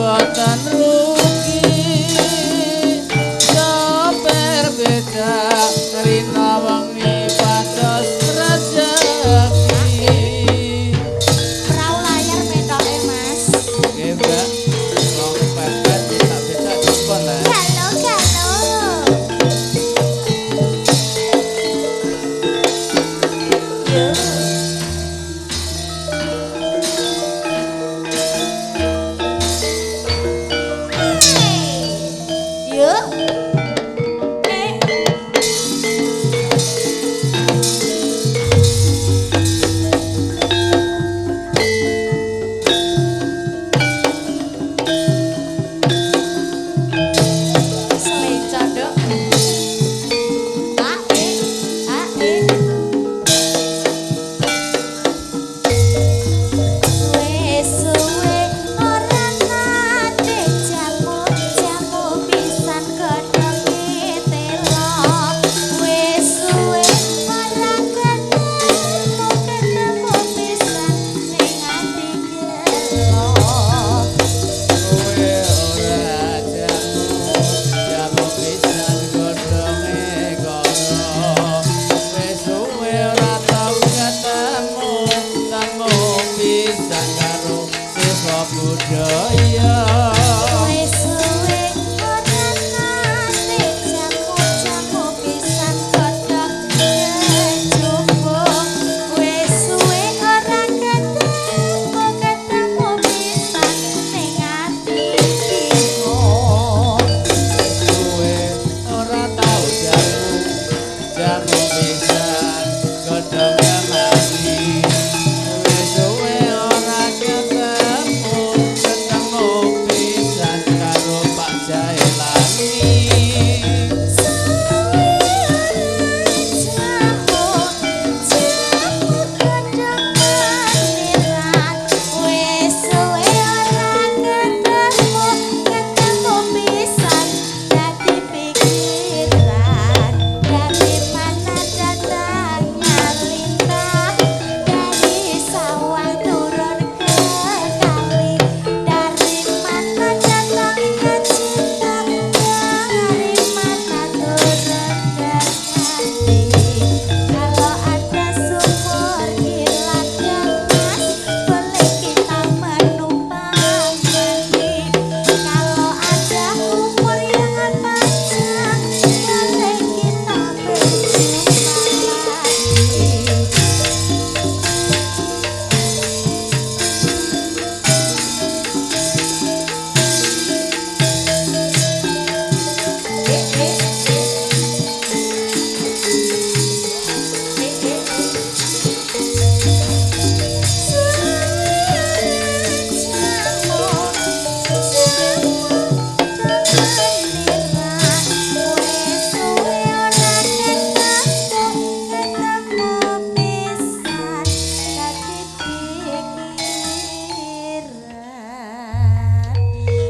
Boten rugi sopir becak rina wengi pados rejeki. Prau layar metoke Mas. Nggih, Mbak. Wong pepet becak-becak dipun lah. Galo galo. Yo. Yo. Selenco, Dok. A E A E. Wes suwe ora nate jamu jamu pisan godhonge telo. Wes suwe ora ketemu ketemu pisan ning ati gelo. Kowe ora jamu, jamu pisan godhonge kara. Wis suwe ora tau ketemu, temu pisan karo siswa budaya. Wes suwe ora nate jamu jamu pisan godhong kecubung. Wes suwe ora ketemu ketemu pisan ning ati bingung. Suwe ora tau jamu, jamu pisan godhong kemangi. Wis suwe ora ketemu, ketemu pisan karo Pak Jailani. Suwe jamu jamu godhong meniran. Wes suwe ora ketemu ketemu pisan dadi pikiran. Dari mana datangnya lintah, dari sawah turun ke kali. Dari mana datangnya cinta, dari mana turun ke hati. Kalau ada sumur di ladang Mas, boleh kita menumpang mandi. Kalau ada umur yang panjang, boleh kita berjumpa lagi.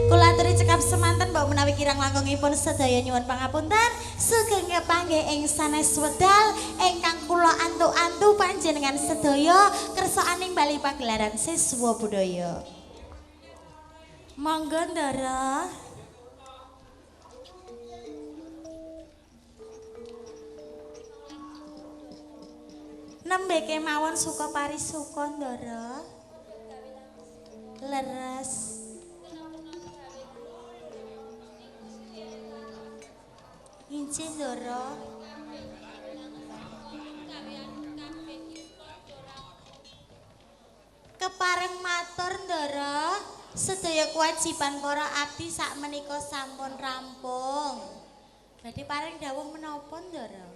Kula aturi cekap semanten mbok menawi kirang langkungipun sedaya nyuwun pangapunten. Sugeng kepanggih ing sanes wedal ingkang kula antu-antu panjenengan sedaya kersaaning bali pagelaran siswa budaya. Monggo Ndara. Nembe kemawon suka parisuka Ndara. Leres. Injih Ndara. Kepareng matur Ndara, sedaya kewajiban para abdi sakmenika sampun rampung. Badhe paring dawuh menapa Ndara?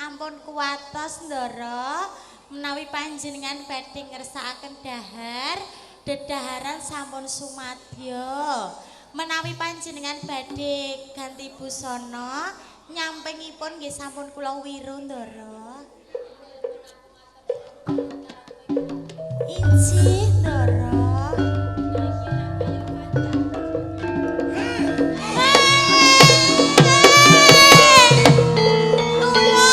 Ampun kuwatos Ndara, menawi panjenengan badhe ngersakaken dahar, dedaharan sampun sumadya. Menawi panjenengan badhe ganti busana, nyampingipun nggih sampun kula wiru Ndara. Injih Ndara. Tulung!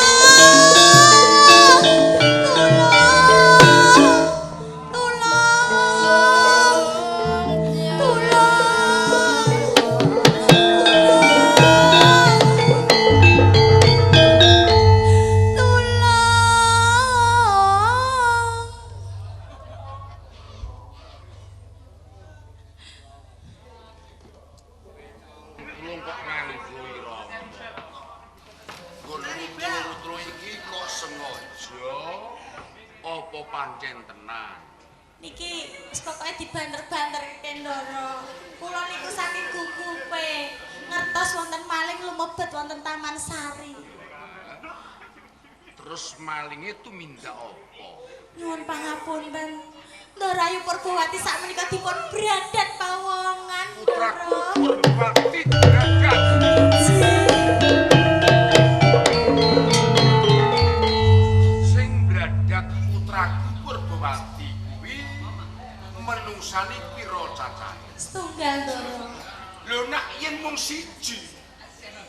Apa pancen tenan? Niki wis pokoke dibanter-banterke Ndara. Kula niku saking gugupe ngertos wonten maling lumebet wonten Taman Sari. Terus malinge tumindak apa? Nyuwun pangapunten. Ndara Ayu Purbawati sakmenika dipun bradat pawongan. Putraku Purbawati bradat. Sing bradat putraku Purbawati kuwi menungsane pira cacahe? Setunggal, Ndara. Lho nak yen mung siji,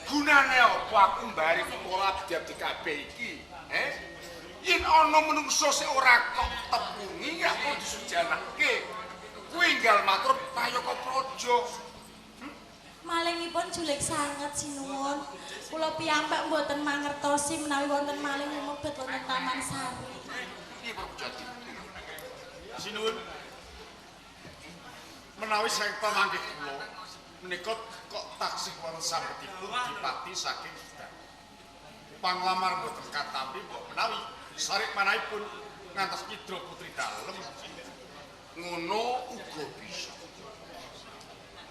gunane apa aku mbari ora abdi-abdi kabeh iki? Eh? Yen ana menungsa sing ora kok tepungi ya kok disujanake. Kuwi enggal matur Payaka Praja. Malingipun julik sanget sinuwun. Kula piyambak mboten mangertosi menawi wonten maling lumebet wonten Taman Sari. Piye Purbajati? Sinuwun. Menawi saking pamanggih kula menika kok taksih wonten sambetipun dipati saking Sudan. Panglamar mboten katampi mbok menawi sarik manahipun ngantos nyidra putri dalem. Ngono uga bisa.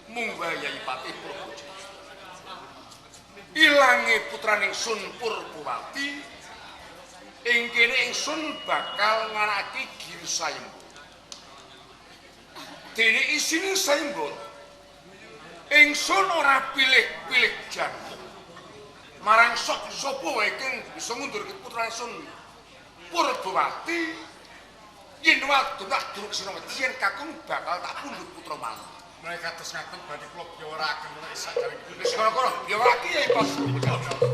Mung wayahe Patih Purbajati. Ilange putraning Sun Purbawati ing kene ingsun bakal nganakake Giri Sayembara. Dene isine Sayembara ingsun ora pilih-pilih janmu. Marang sok sapa wae kang bisa ngundurke putrane Sun Purbawati yen wadon tak durung sinawedi yen kakung bakal tak pundhut putra mantu. Menawi kados ngaten badhe kula biyawaraken menawi saderengipun. Wis kono-kono biyawarake ya Pak Purbajati.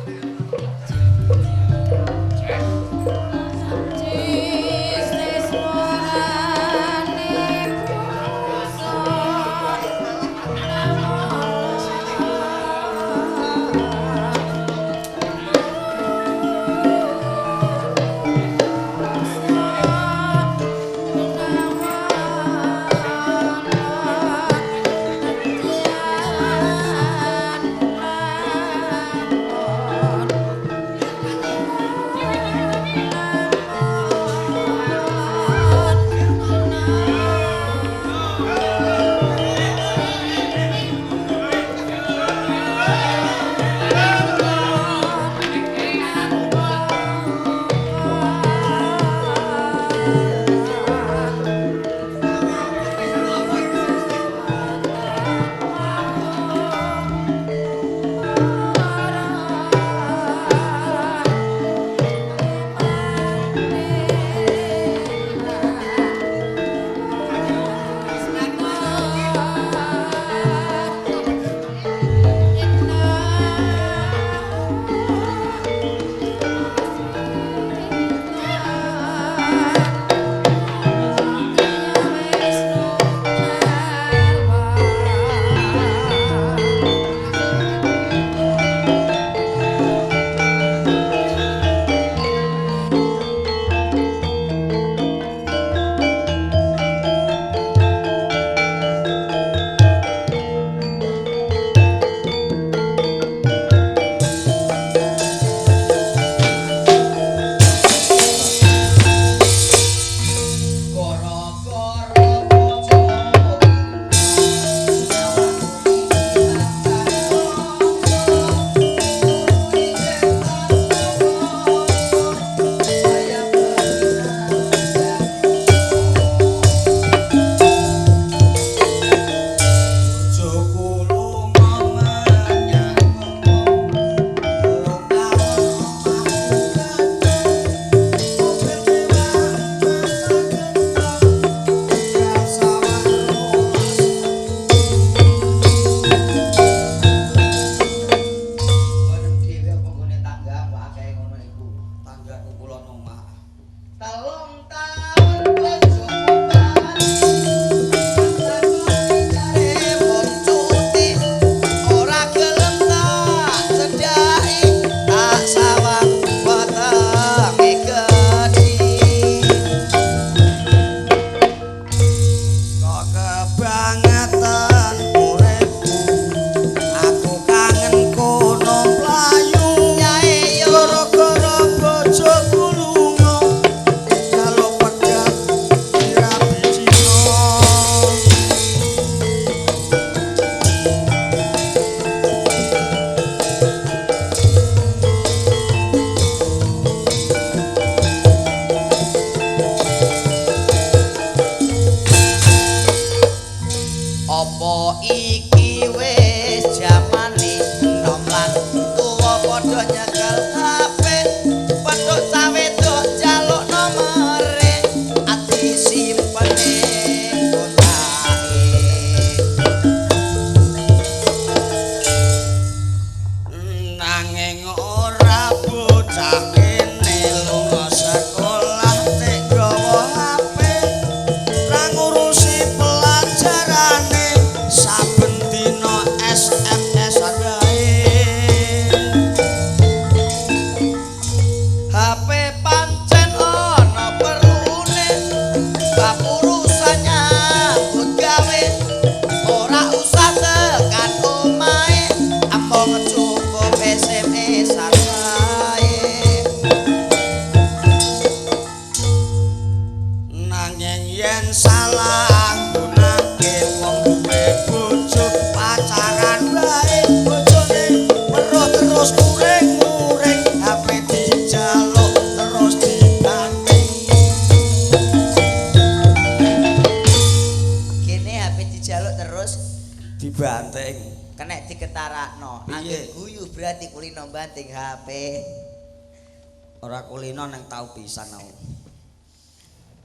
salah nggunake wong duwe bojo pacaran wae bojone weruh terus muring-muring HP dijaluk terus dibanting. Kene HP dijaluk terus Dibanting. Kena diketarakno. Piye? Angger guyu berarti kulino banting HP. Ora kulino nang tau pisan aku.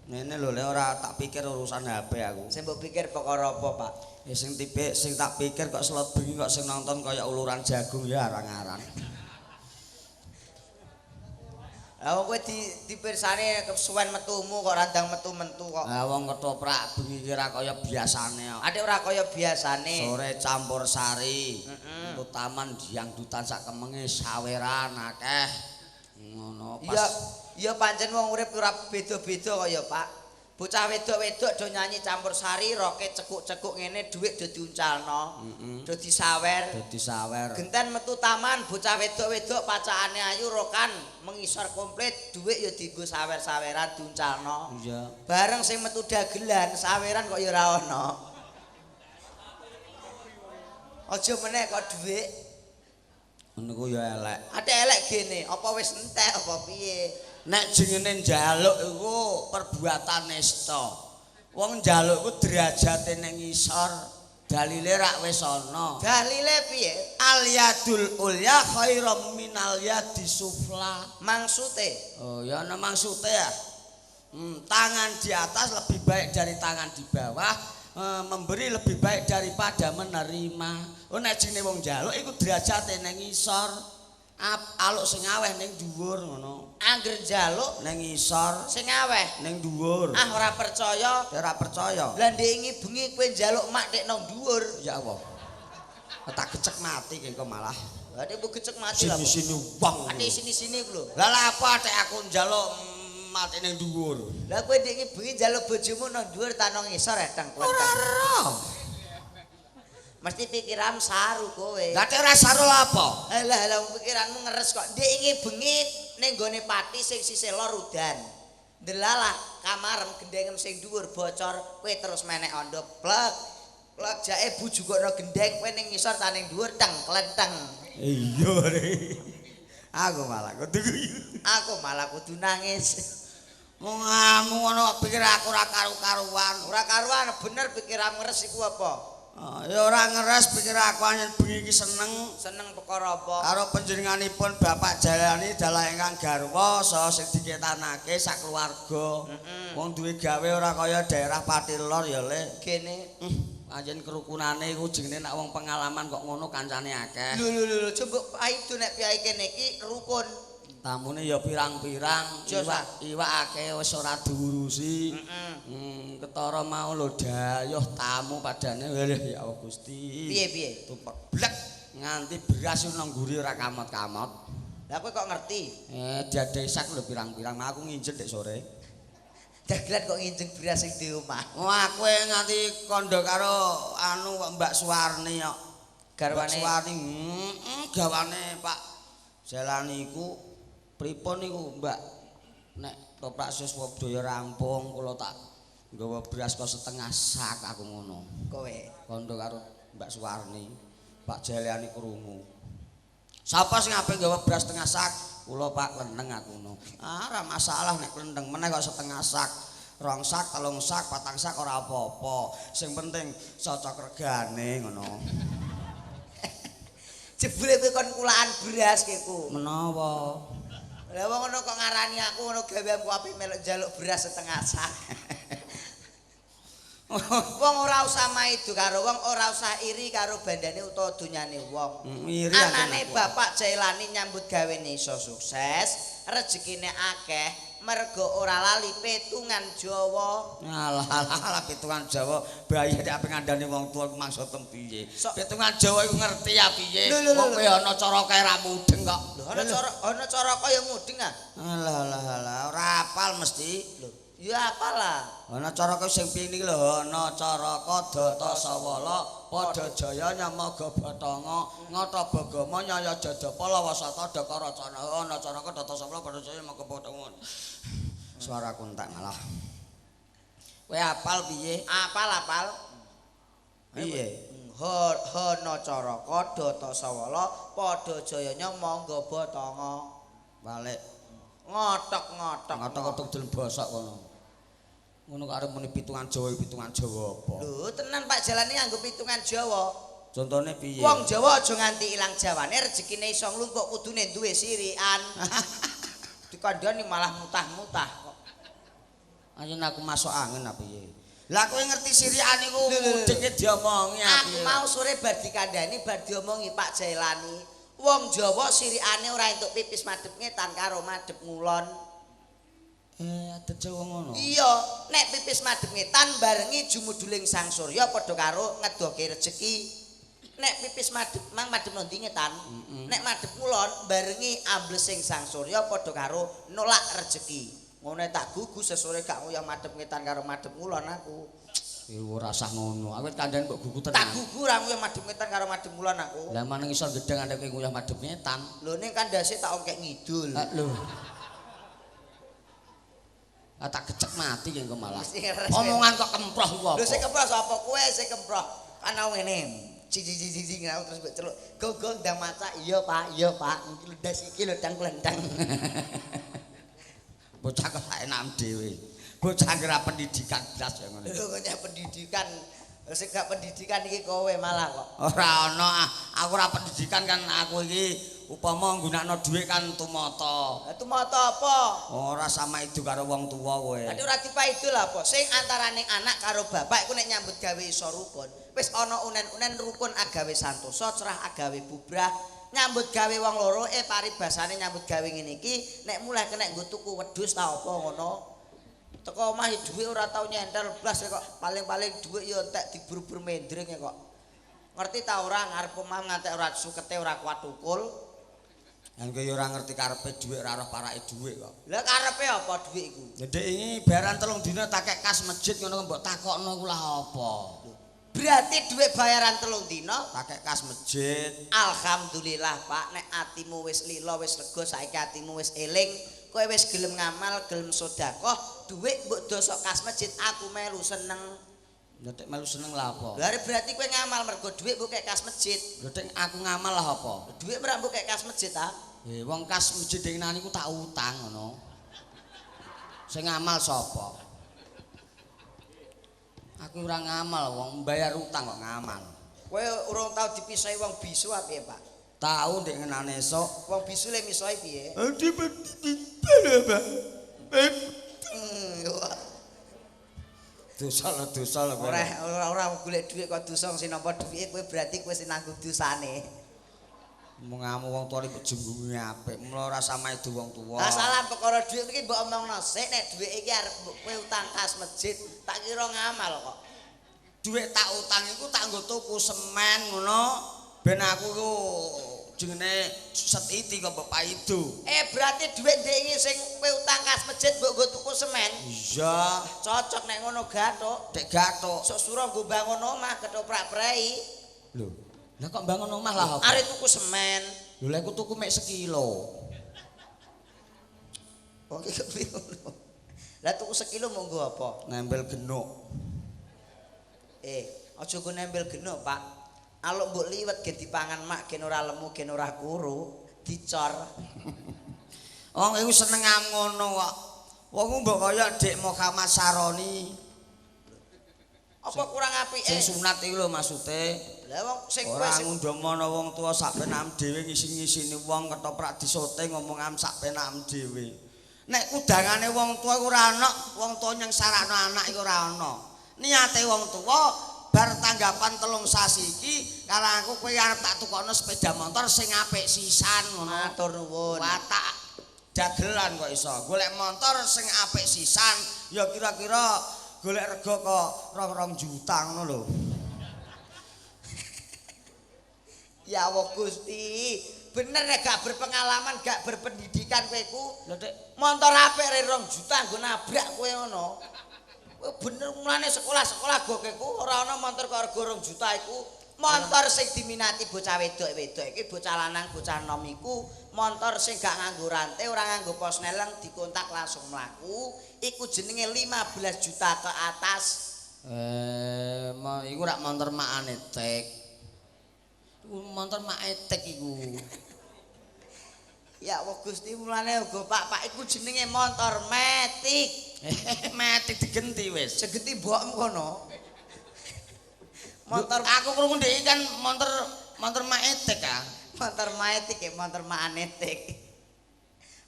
Ngene lho, le ora tak pikir urusan HP aku. Sing mbok pikir perkara apa, Pak? Ya sing tipik sing tak pikir kok selot bengi kok sing nonton kaya uluran jagung ya arang-arang. Lah wong kowe dipirsani kesuwen metumu kok randang metu-mentu kok. Lah wong ketoprak bengi ki ora kaya biasane kok. Adek ora kaya biasane. Sore campur sari. Heeh. Taman dangdutan sak kemenge saweran akeh. Ngono pas. Iya, iya pancen wong urip ora beda-beda kaya Pak. Bocah wedok-wedok do nyanyi campur sari, roke cekuk-cekuk ngene dhuwit do diuncalno. Do disawer. Do disawer. Genten metu taman bocah wedok-wedok pacakane ayu rokan mengisor komplit, dhuwit ya dienggo sawer-saweran diuncalno. Iya. Bareng sing metu dagelan, saweran kok ya ora ana. Aja meneh kok dhuwit. Ngono ku ya elek. Ate elek gene, apa wis entek apa piye? Nek jengene njaluk iku perbuatan nista. Wong njaluk iku derajate ning ngisor, dalile rak wis ana. Dalile piye? Al yadul ulya khairum minal yadi sufla. Maksute? Oh ya ana maksude ya. Tangan di atas lebih baik dari tangan di bawah, memberi lebih baik daripada menerima. Oh nek jenenge wong njaluk iku derajate ning ngisor. Aluk sing aweh ning dhuwur ngono. Angger njaluk ning ngisor sing aweh ning dhuwur. Ah ora percaya. Ora percaya. Lah ndek ingi bengi kowe njaluk mak tek nang dhuwur. Ya Allah. Tak gecek mati ki kok malah. Lah nek mbok gecek mati lah. Sini-sini wong. Ate sini-sini ku lho. Lah lha apa tek aku njaluk mati ning dhuwur. Lah kowe ndek ingi bengi njaluk bojomu nang dhuwur ta nang ngisor eteng Ora ora. Mesti pikiran saru kowe. Lah tek ora saru lha apa? Lah lah pikiranmu ngeres kok. Ndek ingi bengi ning gone pati sing sisih lor udan. Ndelalah kamarem gendengem sing dhuwur bocor, kowe terus menek ondo plek. Plek jake bujukno gendeng kowe ning ngisor ta ning dhuwur teng klenteng. Iya re. Aku malah kudu guyu. Aku malah kudu nangis. Wong ngamu ngono pikir aku ora karu-karuan. Ora karuan bener pikiranmu ngeres iku apa? Oh, ya ora ngeres pikir aku anyen bengi iki seneng. Seneng perkara apa? Karo panjenenganipun Bapak Jalani dalah ingkang garwa saha sing diketanake sak keluarga. Wong duwe gawe ora kaya daerah Pati Lor ya Le. Kene Pancen kerukunane iku jenenge nek wong pengalaman kok ngono kancane akeh. Lho lho lho coba paido nek piyai kene iki rukun. Tamune ya pirang-pirang, iwak akeh wis ora diurusi. Ketara mau lho dayuh tamu padane ya Allah Gusti. Piye-piye? Tumpek blek nganti beras nang mburi ora kamot-kamot. Lah kowe kok ngerti? Diadai sak lho pirang-pirang, aku nginjen dek sore. Dagelan kok nginjeng beras sing di omah. Wah, kowe nganti kandha karo anu Mbak Suwarni kok. Garwane Mbak Suwarni, gawane Pak Jalani iku pripun niku, Mbak? Nek toprak siswa budaya rampung kula tak nggawa beras kok setengah sak aku ngono. Kowe kandha karo Mbak Suwarni, Pak Jalani krungu. Sapa sing ape nggawa beras setengah sak? Kula Pak klenteng aku ngono. Ah, ora masalah nek klenteng meneh kok setengah sak. Rong sak, telung sak, patang sak ora apa-apa. Sing penting cocok regane ngono. Jebule kowe kon kulaan beras keku. Menawa. Lah wong ngono kok ngarani aku ngono gaweanku apik melok njaluk beras setengah sak. Wong ora usah maido karo wong, ora usah iri karo bandane utawa donyane wong. Iri anane Bapak Jailani nyambut gawene iso sukses, rezekine akeh, mergo ora lali petungan Jawa. Alah alah petungan Jawa, bayi nek ape ngandani wong tuwa iku maksud piye? Petungan Jawa iku ngerti ya piye? Wong kowe ana cara kae ra mudeng kok. Lho ana cara ana cara kaya mudeng ah. Alah alah alah ora apal mesti. Lho, ya apalah. Ana caraka sing piye niki lho, ana caraka data sawala padha jaya nyamaga bathanga ngata bagama nyaya jajapa lawasata daka racana. Ana caraka data sawala padha jaya nyamaga bathanga. Suaraku entek malah. Kowe apal piye? Apal-apal. Piye? Hana caraka data sawala padha jayanya mangga batanga. Balik. Ngotok-ngotok. Ngotok-ngotok delem bosok kono. Ngono kok arep muni pitungan Jawa, pitungan Jawa apa? Lho, tenan Pak Jalani nganggo pitungan Jawa. Contone piye? Wong Jawa aja nganti ilang jawane, rezekine iso nglumpuk kudune duwe sirikan. Dikandhani malah mutah-mutah kok. Ayo aku masuk angin apa piye? Lah kowe ngerti sirikan iku mudike diomongi apa Aku mau sore bar dikandhani bar diomongi Pak Jailani. Wong Jawa sirikane ora entuk pipis madhep ngetan karo madhep ngulon. Adat Jawa ngono. Iya, nek pipis madhep ngetan barengi jumuduling Sang Surya padha karo ngedoke rejeki. Nek pipis madhep mang madhep nanti ngetan, nek madhep ngulon barengi amblesing Sang Surya padha karo nolak rejeki. Ngono tak gugu sesore gak nguyah madhep ngetan karo madhep ngulon aku. Ora usah ngono. Aku kandhane mbok gugu tenan. Tak gugu ora nguyah madhep ngetan karo madhep ngulon aku. Lah maneng iso gedheng andek nguyah madhep ngetan. Lho ning kandhase tak ongkek ngidul. Lho. Ah tak kecek mati ki engko malah. Omongan kok kemproh iku apa? Lho sing kemproh sapa kowe sing kemproh? Kan aku ngene. Cici-cici ngene terus mbok celuk. Go-go ndang maca. Iya Pak, iya Pak. Iki lendas iki lho dang klendang. Bocah kok enak dhewe. Bocah ora pendidikan blas ya ngono. Lho kok pendidikan sing gak pendidikan iki kowe malah kok. Ora ana, aku ora pendidikan kan aku iki upama nggunakno dhuwit kan tumata. Lah tumata apa? Ora sama itu karo wong tuwa kowe. Lah ora dipaido lah apa? Sing antarane anak karo bapak iku nek nyambut gawe iso rukun. Wis ana unen-unen rukun agawe santosa, cerah agawe bubrah. Nyambut gawe wong loro paribasane nyambut gawe ngene iki nek mulih kena nggo tuku wedhus ta apa ngono. Teko omah ya dhuwit ora tau nyentel blas kok, paling-paling dhuwit ya entek dibur-bur mendring kok. Ngerti ta ora ngarep omah ngantek ora sukete ora kuat tukul. Lan kowe ya ora ngerti karepe dhuwit ora roh parake dhuwit kok. Lah karepe apa dhuwit iku? Ndek iki bayaran 3 dina tak kek kas masjid ngono mbok takokno ku lah apa? Berarti dhuwit bayaran 3 dina tak kek kas masjid. Alhamdulillah Pak, nek atimu wis lila wis lega saiki atimu wis eling, kowe wis gelem ngamal, gelem sedekah, dhuwit mbok dosok kas masjid aku melu seneng. Lha tek melu seneng lah apa? Lah berarti kowe ngamal mergo dhuwit mbok kek kas masjid. Lha tek aku ngamal lah apa? Dhuwit ora mbok kek kas masjid ta? Wong kas masjid dhewe niku tak utang ngono. Sing ngamal sapa? Aku ora ngamal, wong mbayar utang kok ngamal. Kowe urung tau dipisahi wong bisu apa piye, Pak? Tau ndek ngenane esuk. Wong bisu le misohi piye? Dosa lho, dosa lho. Ora ora golek dhuwit kok dosa sing nampa dhuwite kowe berarti kowe sing nanggung dosane. Mengamu wong tuwa iki jenggunge apik, mula ora sama itu wong tuwa. Lah salah perkara dhuwit iki mbok omongno sik nek dhuwit iki arep kowe utang kas masjid, tak kira ngamal kok. Dhuwit tak utang iku tak nggo tuku semen ngono, ben aku iku jenenge setiti kok mbok paido. Berarti dhuwit ndek iki sing kowe utang kas masjid mbok nggo tuku semen? Iya, cocok nek ngono gathuk. Dek gathuk. Sok sura nggo bangun omah ketoprak prei. Lho. Lah kok bangun omah lah apa? Arep tuku semen. Lho lha aku tuku mek sekilo. Wong iki kepiye ngono? Lah tuku sekilo mung nggo apa? Nempel genuk. Aja nggo nempel genuk, Pak. Aluk mbok liwet ge dipangan mak gen ora lemu, gen ora kuru, dicor. Wong iku seneng ngono kok. Wong mbok kaya Dik Muhammad Saroni. Apa kurang apike? Sing sunat iku lho maksude. Lah wong sing kowe ora ngundomono wong tuwa sak penam dhewe ngisi-ngisini wong ketoprak disote ngomong am sak penam dhewe. Nek kudangane wong tuwa iku ora ana, wong tuwa nyengsarakno anak iku ora ana. Niate wong tuwa bar tanggapan 3 sasi iki karo aku kowe arep tak tukokno sepeda motor sing apik sisan ngono. Matur nuwun. Watak dagelan kok iso. Golek motor sing apik sisan ya kira-kira golek rega kok 2 juta ngono lho. Ya Allah Gusti, bener nek gak berpengalaman, gak berpendidikan kowe iku. Lho Dik, motor apik re 2 juta nggo nabrak kowe ngono. Kowe bener mulane sekolah-sekolah gokeku ora ana motor kok rega 2 juta iku. Montor sing diminati bocah wedok-wedok iki bocah lanang bocah nom iku montor sing gak nganggo rantai, ora nganggo posneleng, dikontak langsung mlaku, iku jenenge 15 juta ke atas. Iku rak montor makane tek. Iku montor make tek iku. Ya Allah Gusti, mulane uga Pak, iku jenenge montor metik. Metik digenti wis. Segenti mbokmu kono. Montor aku krungu ndek kan montor montor maetek ah. Montor maetik ya montor maanetik.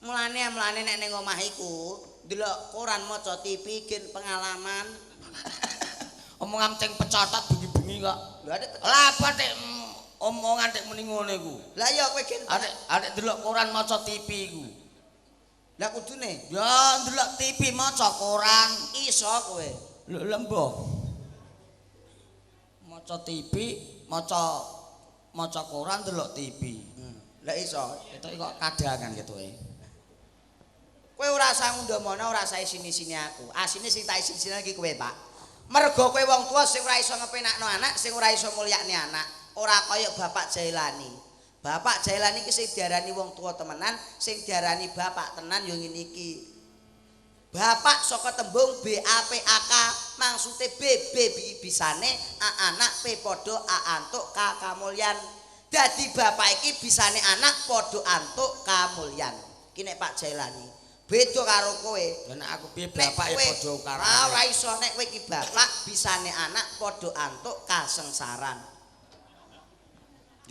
Mulane mulane nek ning omah iku ndelok koran maca TV gen pengalaman. Omongan ceng pecotot bengi-bengi kok. Lho adek Lah apa tek omongan tek muni ngono iku. Lah ya kowe gen Adek adek ndelok koran maca TV iku. Lah kudune Ya ndelok TV maca koran. Iso kowe. Lho lha mbah. Maca TV, maca maca koran ndelok TV. Lah iso. Ketoke kok kadangan ketoke. Kowe ora usah ngundhamana, ora usah isini-isini aku. Asine sing tak isini-isini iki kowe, Pak. Mergo kowe wong tuwa sing ora iso ngepenakno anak, sing ora iso mulyakne anak, ora kaya Bapak Jailani. Bapak Jailani iki sing diarani wong tuwa temenan, sing diarani bapak tenan yo ngene iki. Bapak saka tembung B A P A K, maksude B B bisane, A anak, P padha, A antuk, K kamulyan. Dadi bapak iki bisane anak padha antuk kamulyan. Iki nek Pak Jailani. Beda karo kowe. Lah nek aku piye Nek bapak ya kowe- padha karo. Ah, ora iso nek kowe iki bapak bisane anak padha antuk kasengsaran.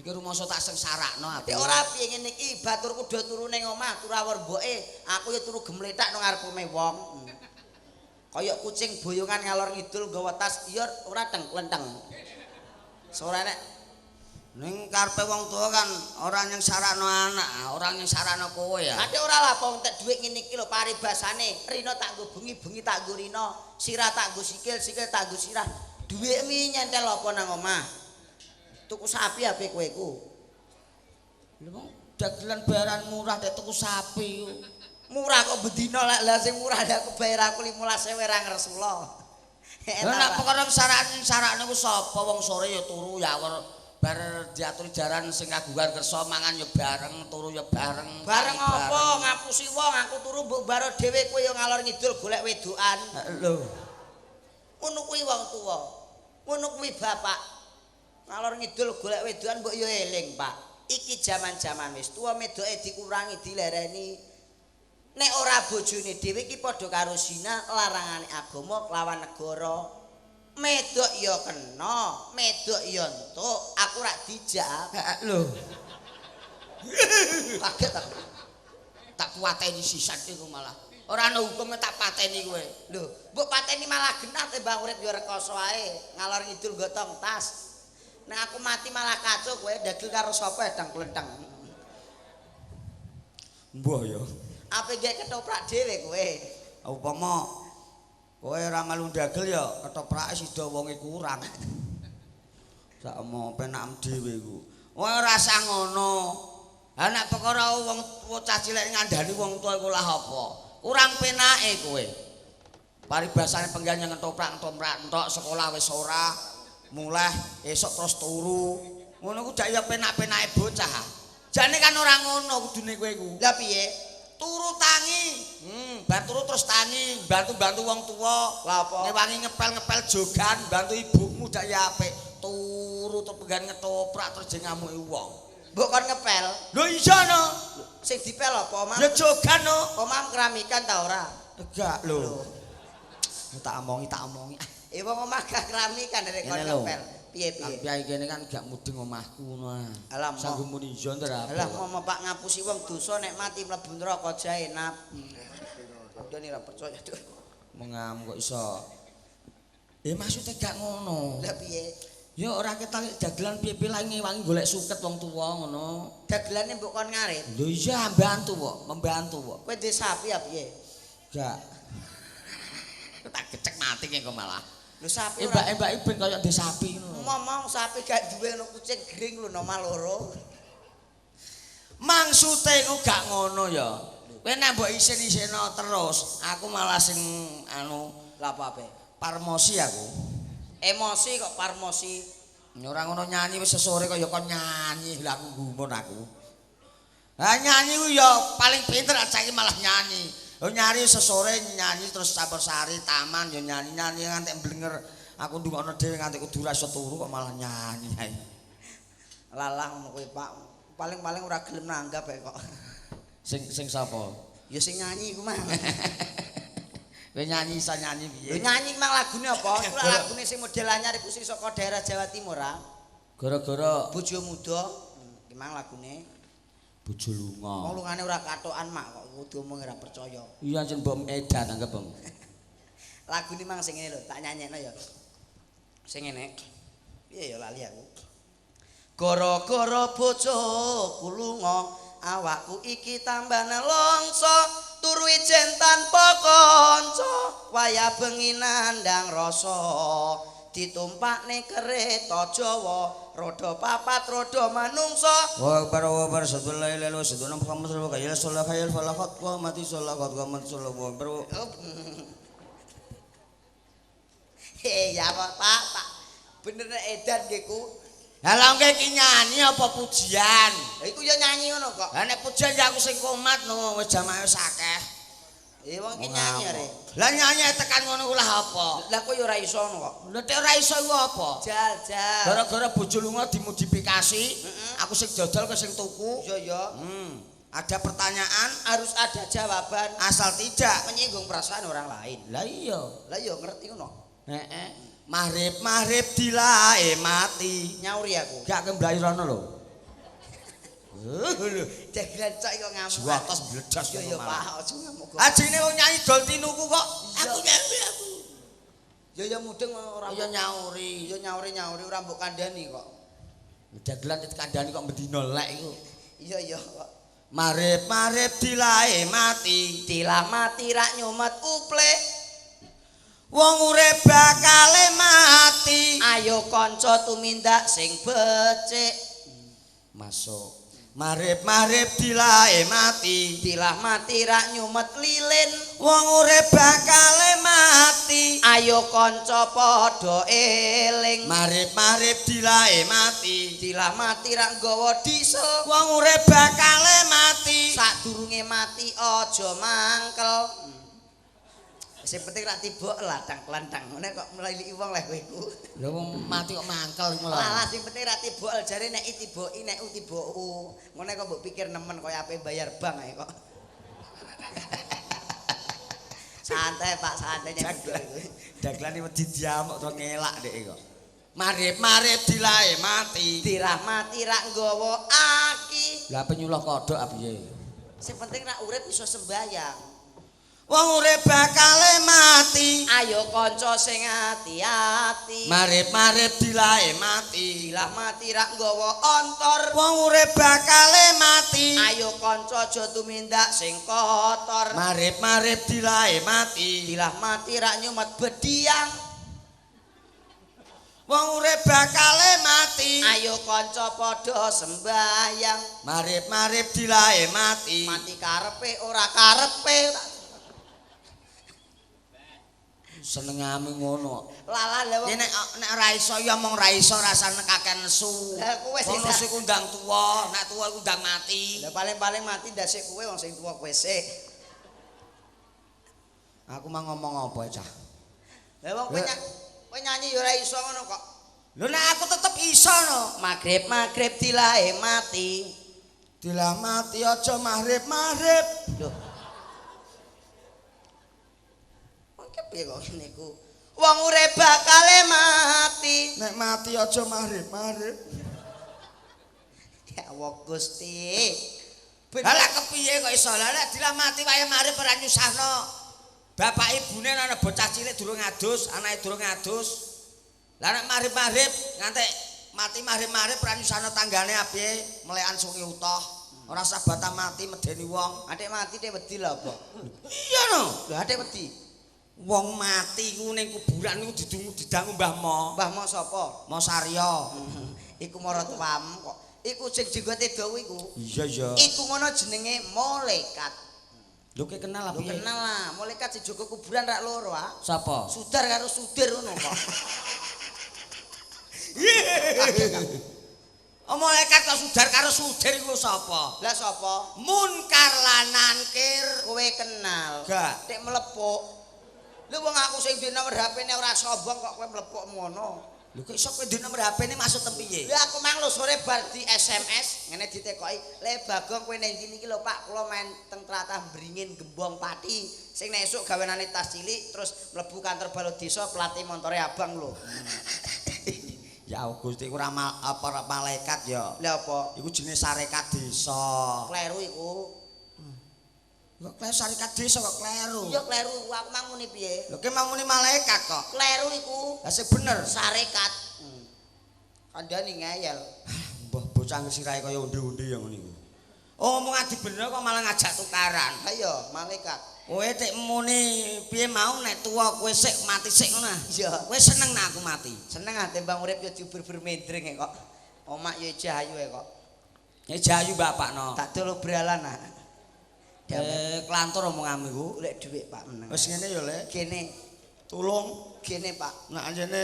Iki rumangsa tak sengsarakno aku. Nek ora piye ngene iki baturku do turu ning omah, turu awor mboke, aku ya turu gemlethak nang ngarepe omahe wong. Kaya kucing boyongan ngalor ngidul nggawa tas, ya ora teng klenteng. Sore nek ning karepe wong tuwa kan ora nyengsarakno anak, ora nyengsarakno kowe ya. Ate ora lah apa entek dhuwit ngene iki lho paribasane, rina tak nggo bengi, bengi tak nggo rina, sirah tak nggo sikil, sikil tak nggo sirah. Dhuwitmu nyentel apa nang omah? Tuku sapi ape kowe iku? Lha wong dagelan bayaran murah tek tuku sapi ku. Murah kok bedina lek lah sing murah lek aku bayar aku 15.000 ora ngresula. Lah nek perkara sarakne ku sapa wong sore ya turu ya awor bar diaturi jaran sing kagungan kersa mangan ya bareng, turu ya bareng. Bareng apa ngapusi wong aku turu mbok baro dhewe kowe ya ngalor ngidul golek wedokan. Lho. Ngono kuwi wong tuwa. Ngono kuwi bapak. Ngalor ngidul golek wedokan mbok ya eling, Pak. Iki jaman-jaman wis tuwa medoke dikurangi dilereni. Nek ora bojone dhewe iki padha karo zina larangane agama kelawan negara. Medok ya kena, medok ya entuk, aku rak dijak. Lho. Kaget aku. Tak pateni sisan iku malah. Ora ana hukume tak pateni kowe. Lho, mbok pateni malah genah tembang urip ya rekoso ae, ngalor ngidul gotong tas. Nek aku mati malah kacau kowe dagel karo sapa edang klenteng. Mbah ya. Ape nggih ketoprak dhewe kowe. Upama kowe ora melu dagel ya ketoprake sida wonge kurang. Sakmo penak dhewe iku. Wong ora usah ngono. Ha nek perkara wong bocah cilik ngandani wong tuwa iku lah apa? Kurang penake kowe. Paribasane penggan ngetoprak-ketoprak entok sekolah wis ora, mulih esuk terus turu. Ngono ku dak ya penak-penake bocah. Jane kan ora ngono kudune kowe iku. Lah piye? Turu tangi. Bar turu terus tangi, bantu-bantu wong tuwa. Lah apa? Ngewangi ngepel-ngepel jogan, bantu ibumu dak ya apik. Turu terus penggan ngetoprak terus jeng ngamuki wong. Mbok kon ngepel. Lho iya no. Sing dipel apa omah? Ya jogan no. Omah keramikan ta ora? Enggak lho. Tak omongi, tak omongi. Eh wong omah gak keramikan rek kon ngepel. Piye-piye? Piye kene kan gak mudeng omahku ngono ah. Alah sanggup muni iya ntar apa. Alah momo Pak ngapusi wong dosa nek mati mlebu neraka jaenap. Ndone ra percaya duh. Mengam kok iso. Maksudnya gak ngono. Lah piye? Ya ora ketok dagelan piye-piye lah ngewangi golek suket wong tuwa ngono. Dagelane mbok kon ngarit. Lho iya bantu kok, membantu kok. Kowe duwe sapi ya piye? Gak. Tak gecek mati kok malah. Lho sapi ora. Mbak-mbak ben kaya ndek sapi ngono. Ngomong sapi gak duwe ono kucing gring lho nomah loro. Maksute iku gak ngono ya. Kowe nek mbok isin-isino terus, aku malah sing anu Lah apa ape? Parmosi aku. Emosi kok parmosi. Ora ngono nyanyi wis sesore kaya kon nyanyi lha aku gumun aku. Lah nyanyi ku ya paling pinter saiki malah nyanyi. Lho nyari sesore nyanyi terus campur sari taman ya nyanyi-nyanyi nganti mblenger. Aku ndungokno dhewe nganti kudu ra iso turu kok malah nyanyi ae. Lalah ngono kuwi Pak. Paling-paling ora gelem nanggap ae kok. Sing sing sapa? Ya sing nyanyi iku mah. Kowe nyanyi iso nyanyi piye? Lho nyanyi mang lagune apa? Iku lagune sing model anyar iku sing saka daerah Jawa Timur ah. Gara-gara Bojo Muda. Iki mang lagune bojo lunga. Wong lungane ora katokan mak kok kudu omong ora percaya. Iya ancen mbok edan anggap, Bang. Lagune mang sing ngene lho, tak nyanyekno ya. Sing ngene. Piye ya lali aku. Gara-gara bojoku lunga, awakku iki tambah nelongso, turu ijen tanpa kanca, wayah bengi nandang rasa. Ditumpakne kereta Jawa, roda papat roda manungsa. Wa akbar wa akbar sadullah ila wa saduna Muhammad sallallahu alaihi wasallam khayal falaqat wa mati sallallahu wa mati sallallahu akbar. Hei ya Pak, Pak. Bener nek edan nggih ku. Lah lha iki nyanyi apa pujian? Lah iku ya nyanyi ngono kok. Lah nek pujian ya aku sing komat no wis jamaah wis akeh. Eh wong iki nyanyi are. Lah nyanyi tekan ngono ku lah apa? Lah kowe ya ora iso ngono kok. Lah nek ora iso iku apa? Jal, jal. Gara-gara bojo lunga dimodifikasi, aku sing dodol kowe sing tuku. Iya ya. Ada pertanyaan harus ada jawaban, asal tidak menyinggung perasaan orang lain. Lah iya. Lah iya ngerti ngono. Heeh. Maghrib-maghrib dilae mati. Nyauri aku. Gak kembali rono lho. Lho, dagelan cok kok ngamuk. Juatos bledas yo yo Pak, aja ngamuk kok. Ajine wong nyanyi dol tinuku kok. Aku nyauri aku. Yo yo mudeng ora yo nyauri. Yo nyauri-nyauri ora mbok kandhani kok. Dagelan dikandhani kok bendina lek iku. Iya iya kok. Maghrib-maghrib dilae mati. Dilah mati rak nyumet uple. Wong urip bakale mati. Ayo kanca tumindak sing becik. Masuk. Maghrib-maghrib dilae mati. Dilah mati rak nyumet lilin. Wong urip bakale mati. Ayo kanca padha eling. Maghrib-maghrib dilae mati. Dilah mati rak nggawa diesel. Wong urip bakale mati. Sadurunge mati aja mangkel. Sing penting rak tiba ladang-landang ngene kok mliliki wong leh kowe iku. Lha wong mati kok mangkel iku lho. Lah sing penting rak tiba jare nek tiboki nek tiboku. Ngene kok mbok pikir nemen kaya ape bayar bank ae kok. Santai Pak, santai nek dagelane wedi diamuk terus ngelak dhek kok. Maghrib-maghrib dilae mati. Dirah mati rak nggawa aki. Lah penyuluh kodhok a piye? Sing penting rak urip iso sembayang. Wong urip bakale mati. Ayo kanca sing ati-ati. Maghrib-maghrib dilae mati. Dilah mati rak nggawa ontor. Wong urip bakale mati. Ayo kanca aja tumindak sing kotor. Maghrib-maghrib dilae mati. Dilah mati rak nyumet bediang. Wong urip bakale mati. Ayo kanca padha sembayang. Maghrib-maghrib dilae mati. Mati karepe ora karepe. Senengame ngono. Lalah lha wong nek ora iso ya mong ora iso rasane kakek nesu. Lah kowe sing nesu iku ndang tuwa, nek tuwa iku ndang mati. Lah paling-paling mati ndasik kowe wong sing tuwa kowe sik. Aku mah ngomong apa cah? Lah wong kowe nyanyi ya ora iso ngono kok. Lho nek aku tetep iso no. Maghrib-maghrib dilae mati. Dilah mati aja maghrib-maghrib. Lho. Piye kok ngene iku? Wong urip bakale mati. Nek mati aja maghrib-maghrib. Ya Allah Gusti. Lah kepiye kok iso? Lah nek dilah mati wae maghrib ora nyusahno. Bapak ibune ana bocah cilik durung adus, anake durung adus. Lah nek maghrib-maghrib nganti mati maghrib-maghrib ora nyusahno tanggane apiye melekan sungi utuh. Ora usah bata mati medeni wong. Atik mati tek wedi lho apa? Iya no. Lho atik wedi. Wong mati ku ning kuburan niku didungu didangu Mbah Mo. Mbah Mo sapa? Mo Saryo. Iku maratuwamu kok. Iku sing jenggote dawa iku. Iya iya. Iku ngono jenenge malaikat. Lho kowe kenal apa piye? Kenal lah, malaikat sing jaga kuburan rak loro ah. Sapa? Sudar karo Sudir ngono kok. Oh, malaikat kok sudar karo sudir iku sapa? Lah sapa? Munkar lan Nankir. Kowe kenal. Gak. Tek mlepuk. Lho wong aku sing duwe nomor HP-ne ora sombong kok kowe mlepuk ngono. Lho kok iso kowe duwe nomor HP-ne maksud tem piye? Lha aku mang lho sore bar di SMS ngene ditekoki, "Le Bagong kowe ning ndi niki lho Pak, kula main teng tlatah Bringin Gembong Pati. Sing nek esuk gawenane tas cilik terus mlebu kantor balai desa pelatih montore abang lho." Ya Gusti iku ora apa malaikat ya. Lha apa? Iku jenenge sarekat desa. Kleru iku. Kok kleru sarekat desa kok kleru? Iya kleru, aku mang muni piye? Lho ki mang muni malaikat kok. Kleru iku. Lah sing bener sarekat. Kandhani ngeyel. Mbah bocah sirahe kaya undi-undi ya ngono iku. Oh ngomong adi bener kok malah ngajak tukaran. Ha iya, malaikat. Kowe tek muni piye mau nek tuwa kowe sik mati sik ngono. Iya. Kowe seneng nek aku mati. Seneng ah timbang urip ya diuber-uber mendring kok. Omak ya ijah ayu kok. Ya ijah ayu bapakno. Tak dol obralan ah. Klantur omonganmu iku. Golek dhuwit Pak meneng. Wis ngene ya, Lek. Kene. Tulung kene Pak. Nek anjene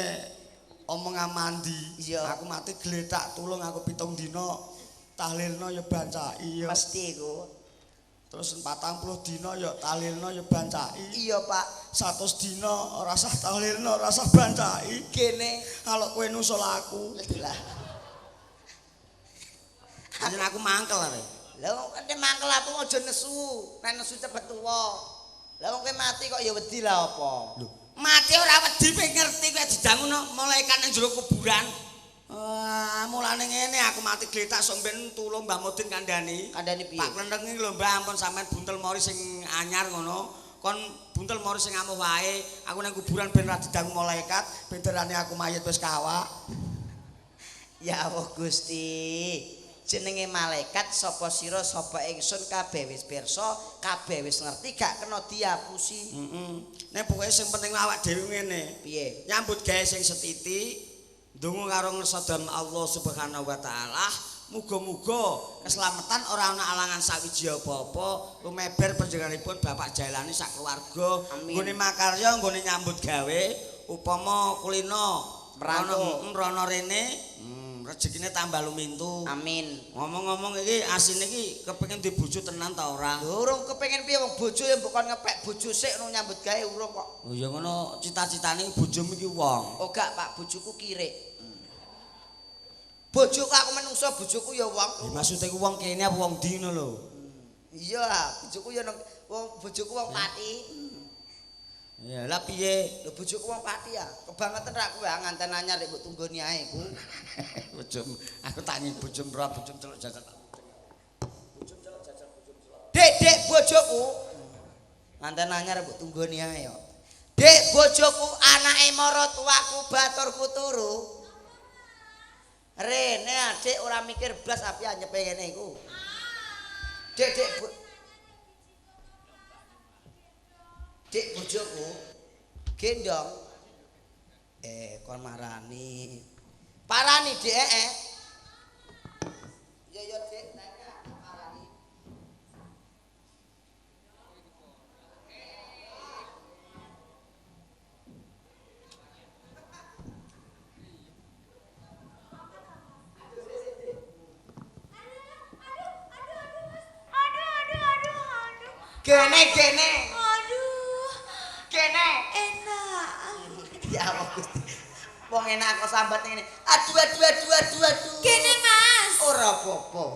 omongan mandi, iya. Aku mati gletak tulung aku 7 dina tahlilno ya bancaki ya. Mesti iku. Terus 40 dina ya tahlilno ya bancaki. Iya, Pak. 100 dina ora sah tahlilno, ora sah bancaki. Kene kalau kowe nusul aku. Lah. Anjen aku mangkel arek. Lah kok mangkel aku aja nesu. Nek nesu cepet tuwa. Lah wong kowe mati kok ya wedi lah apa? Lho, mati ora wedi kowe ngerti kowe didangu malaikat ning jero kuburan. Wah, mulane ngene aku mati gletak sok ben tulung Mbah Mudin kandhani. Kandhani piye? Pak Klenteng iki lho Mbah, ampun sampean buntel mori sing anyar ngono. Kon buntel mori sing amuh wae. Aku nang kuburan ben ra didangu malaikat, ben derane aku mayit wis kawak. Ya Allah Gusti. Jenenge malaikat sapa sira sapa ingsun kabeh wis pirsa, kabeh wis ngerti gak kena diapusi. Heeh. Nek pokoke sing penting awak dhewe ngene. Piye? Nyambut gawe sing setiti, ndonga karo ngersa dalem Allah Subhanahu wa taala, muga-muga keselamatan ora ana alangan sawiji apa-apa, lumeber panjenenganipun Bapak Jailani sak keluarga, nggone makarya, nggone nyambut gawe, upama kulino mrono rene, rezekine tambah lumintu. Amin. Ngomong-ngomong iki asine iki kepengin duwe bojo tenan ta ora? Lho urung kepengin piye wong bojo ya mbok kon ngepek bojo sik nang nyambut gawe urung kok. Oh ya ngono cita-citane bojomu iki wong. Oh gak Pak, bojoku kirik. Bojoku aku menungso, bojoku ya wong. Ya maksude ku wong kene apa wong ndi ngono lho? Iya, bojoku ya wong bojoku wong Pati. Ya lah piye? Lho bojoku wong Pati ya. Kebangetan ra kowe nganten anyar nek mbok tunggoni ae ku. Bojom, aku tak nyi bojom ora bojom celuk jajal. Bojom celuk jajal bojom celuk. Dek, dek bojoku. Nganten anyar mbok tunggoni ae ya. Dek bojoku anake maratuwaku baturku turu. Rene adik ora mikir blas api anyepe ngene iku. Dek, dek bu... Dek bojoku gendong. Kon marani. Parani dek eh. Ya ya dek, parani. Gene gene. Aduh. Gene. Enak. Ya Allah Gusti. Wong enak kok sambat ngene. Aduh aduh aduh aduh aduh. Gene Mas. Ora apa-apa.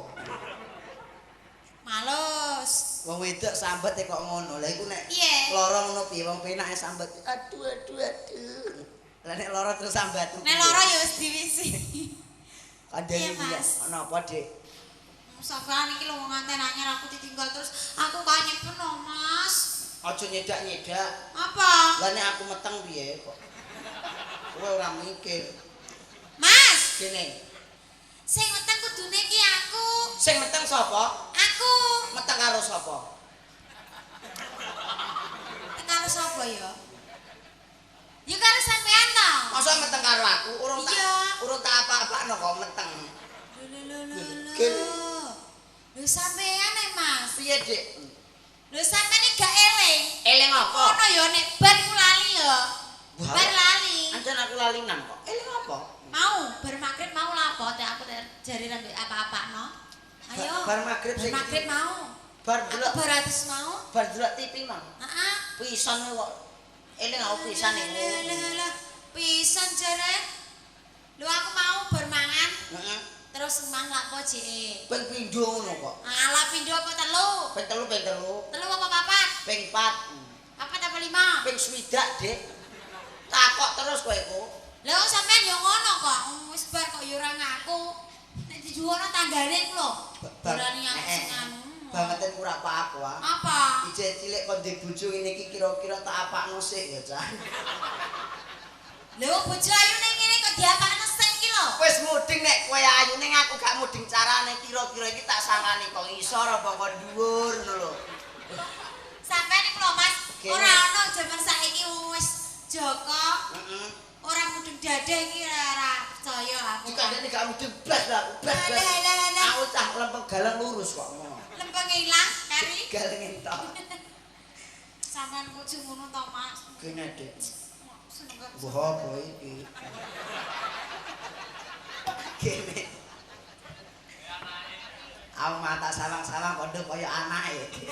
Males. Wong wedok sambat kok ngono. Lah iku nek lara ngono piye wong penake sambat. Aduh aduh aduh. Lah nek lara terus sambat. Nek lara ya wis diwisi. Kandhane piye? Ana apa, Dik? Sampean iki lho wong nganten anyar aku ditinggal terus aku kanyepen lho Mas. Aja nyedak-nyedak. Apa? Lah nek aku meteng piye kok. Kowe ora mikir. Mas, kene. Sing meteng kudune iki aku. Sing meteng sapa? Aku. Meteng karo sapa? Meteng karo sapa ya? Ya karo sampean ta. Masa meteng karo aku? Urung tak urung tak apa-apakno kok meteng. Lho lho lho lho. Lho sampean e Mas. Piye, Dik? Lho sampean iki gak eling. Eling apa? Ngono ya nek bar iku lali ya. Bar lali. Ancen aku lalinan kok. Eling apa? Mau bar Jare ra mbek apa-apakno. Ayo. Bar magrib sing magrib mau. Bar delok bar atus mau. Bar delok TV mau. Heeh. Pisan kok. Eling aku pisan iku. Lha pisan jare. Lho aku mau bar mangan. Heeh. Terus mang lapo jeke. Ping pindho ngono kok. Alah pindho apa telu? Ping telu, ping telu. Telu apa papat? Ping 4. Papat apa 5? Ping 60, Dik. Takok terus kowe iku. Lha kok sampean yo ngono kok. Wis bar kok yo ora ngaku. Nek dijuwono tanggane iku lho. Berani aku sing anu. Bangeten ora apa aku ah. Apa? Ije cilik kon ndek bojo ngene iki kira-kira tak apakno sik ya, Cah. Lho bojo ayu ning ngene kok diapakno sik iki lho. Wis mudeng nek kowe ayu ning aku gak mudeng carane kira-kira iki tak sangkani kok ngisor apa kok dhuwur ngono lho. Sampeyan iku lho Mas, ora ono jaman saiki wong wis Joko. Heeh. Ora mudeng dada iki ora percaya aku. Dikandani gak mudeng blas lah, aku blas. Alah. Aku cah lempeng galeng lurus kok ngono. Lempeng ilang kari. Galeng entok. Sampeyan kudu ngono to, Mas. Kene, Dik. Seneng kok. Wah, apa iki? Kene. Aku mata sawang-sawang kondo kaya anake.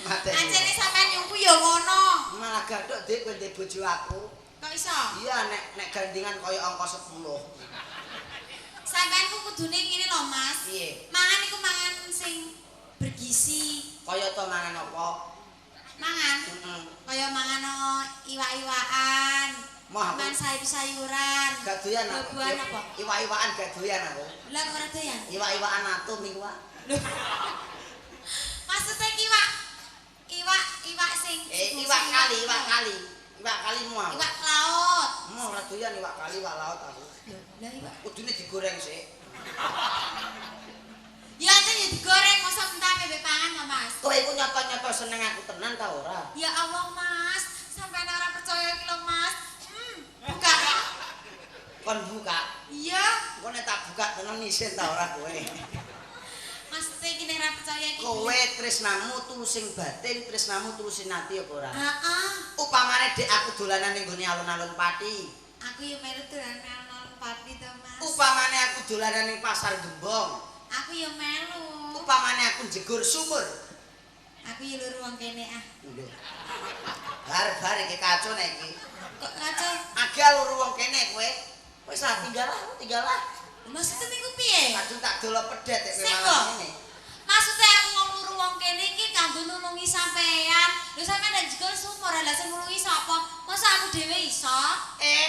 Mate. Ancene sampean nyungku ya ngono. Malah gathuk Dik kowe ndek bojo aku. Kok iso? Iya nek gandingan kaya angka 10. Sampean ku kudune ngene lho, Mas. Piye? Mangan iku mangan sing bergizi. Kaya to mangan apa? Mangan. Heeh. Kaya mangan iwak-iwakan. Mangan sayur-sayuran. Gak doyan aku. Buah-buahan apa? Iwak-iwakan gak doyan aku. Lah kok ora doyan? Iwak-iwakan atom iku, Pak. Lho. Maksudnya iki iwak iwak sing iwak kali, iwak kali. Iwak kali mau. Iwak laut. Mau ora doyan iwak kali, iwak laut aku. Lho, lah iwak kudune digoreng sik. Ya aja ya digoreng mosok mentah mbek pangan to, Mas. Kowe iku nyata-nyata seneng aku tenan ta ora? Ya Allah, Mas. Sampeyan ora percaya iki lho, Mas. Buka. Kon buka. Iya. Engko nek tak buka tenan isin ta ora kowe. Maksudnya iki nek ora percaya iki. Kowe tresnamu tulusing batin, tresnamu tulusing ati apa ora? Heeh. Upamane Dik aku dolanan ning gone alun-alun Pati. Aku yo melu dolanan alun-alun Pati to, Mas. Upamane aku dolanan ning Pasar Gembong. Aku yo melu. Upamane aku jegur sumur. Aku yo luru wong kene ah. Lho. Bar-bar iki kacau nek iki. Kok kacau? Agak luru wong kene kowe. Wis ah tinggal lah, tinggal lah. Maksudnya iku piye? Kadung tak dolo pedet nek kowe malah ngene. Maksudnya aku wong luru wong kene iki kanggo nulungi sampean. Lho sampean nek jegur sumur lha sing nulungi sapa? Masa aku dhewe iso?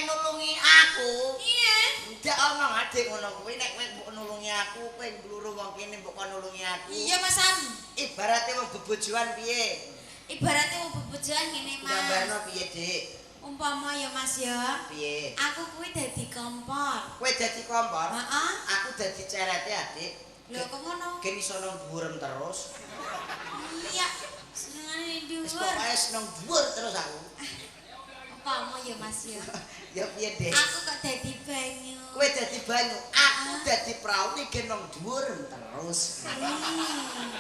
Nulungi aku. Iya. Ndak omong adik ngono kuwi nek kowe mbok nulungi aku, kowe ngluru wong kene mbok kon nulungi aku. Iya Mas Sam. Ibarate wong bebojoan piye? Ibarate wong bebojoan ngene Mas. Gambarno piye, Dik? Umpama ya Mas ya. Piye? Aku kuwi dadi kompor. Kowe dadi kompor? Heeh. Aku dadi cerete, Adik. Lho kok ngono? Gen iso nang dhuwurem terus. Iya, senengane Wis dhuwur. pokoke seneng dhuwur terus aku. Umpama ya Mas ya. Ya piye, Dik? Aku kok dadi banyu. Kowe dadi banyu, aku dadi prau iki nang dhuwur terus.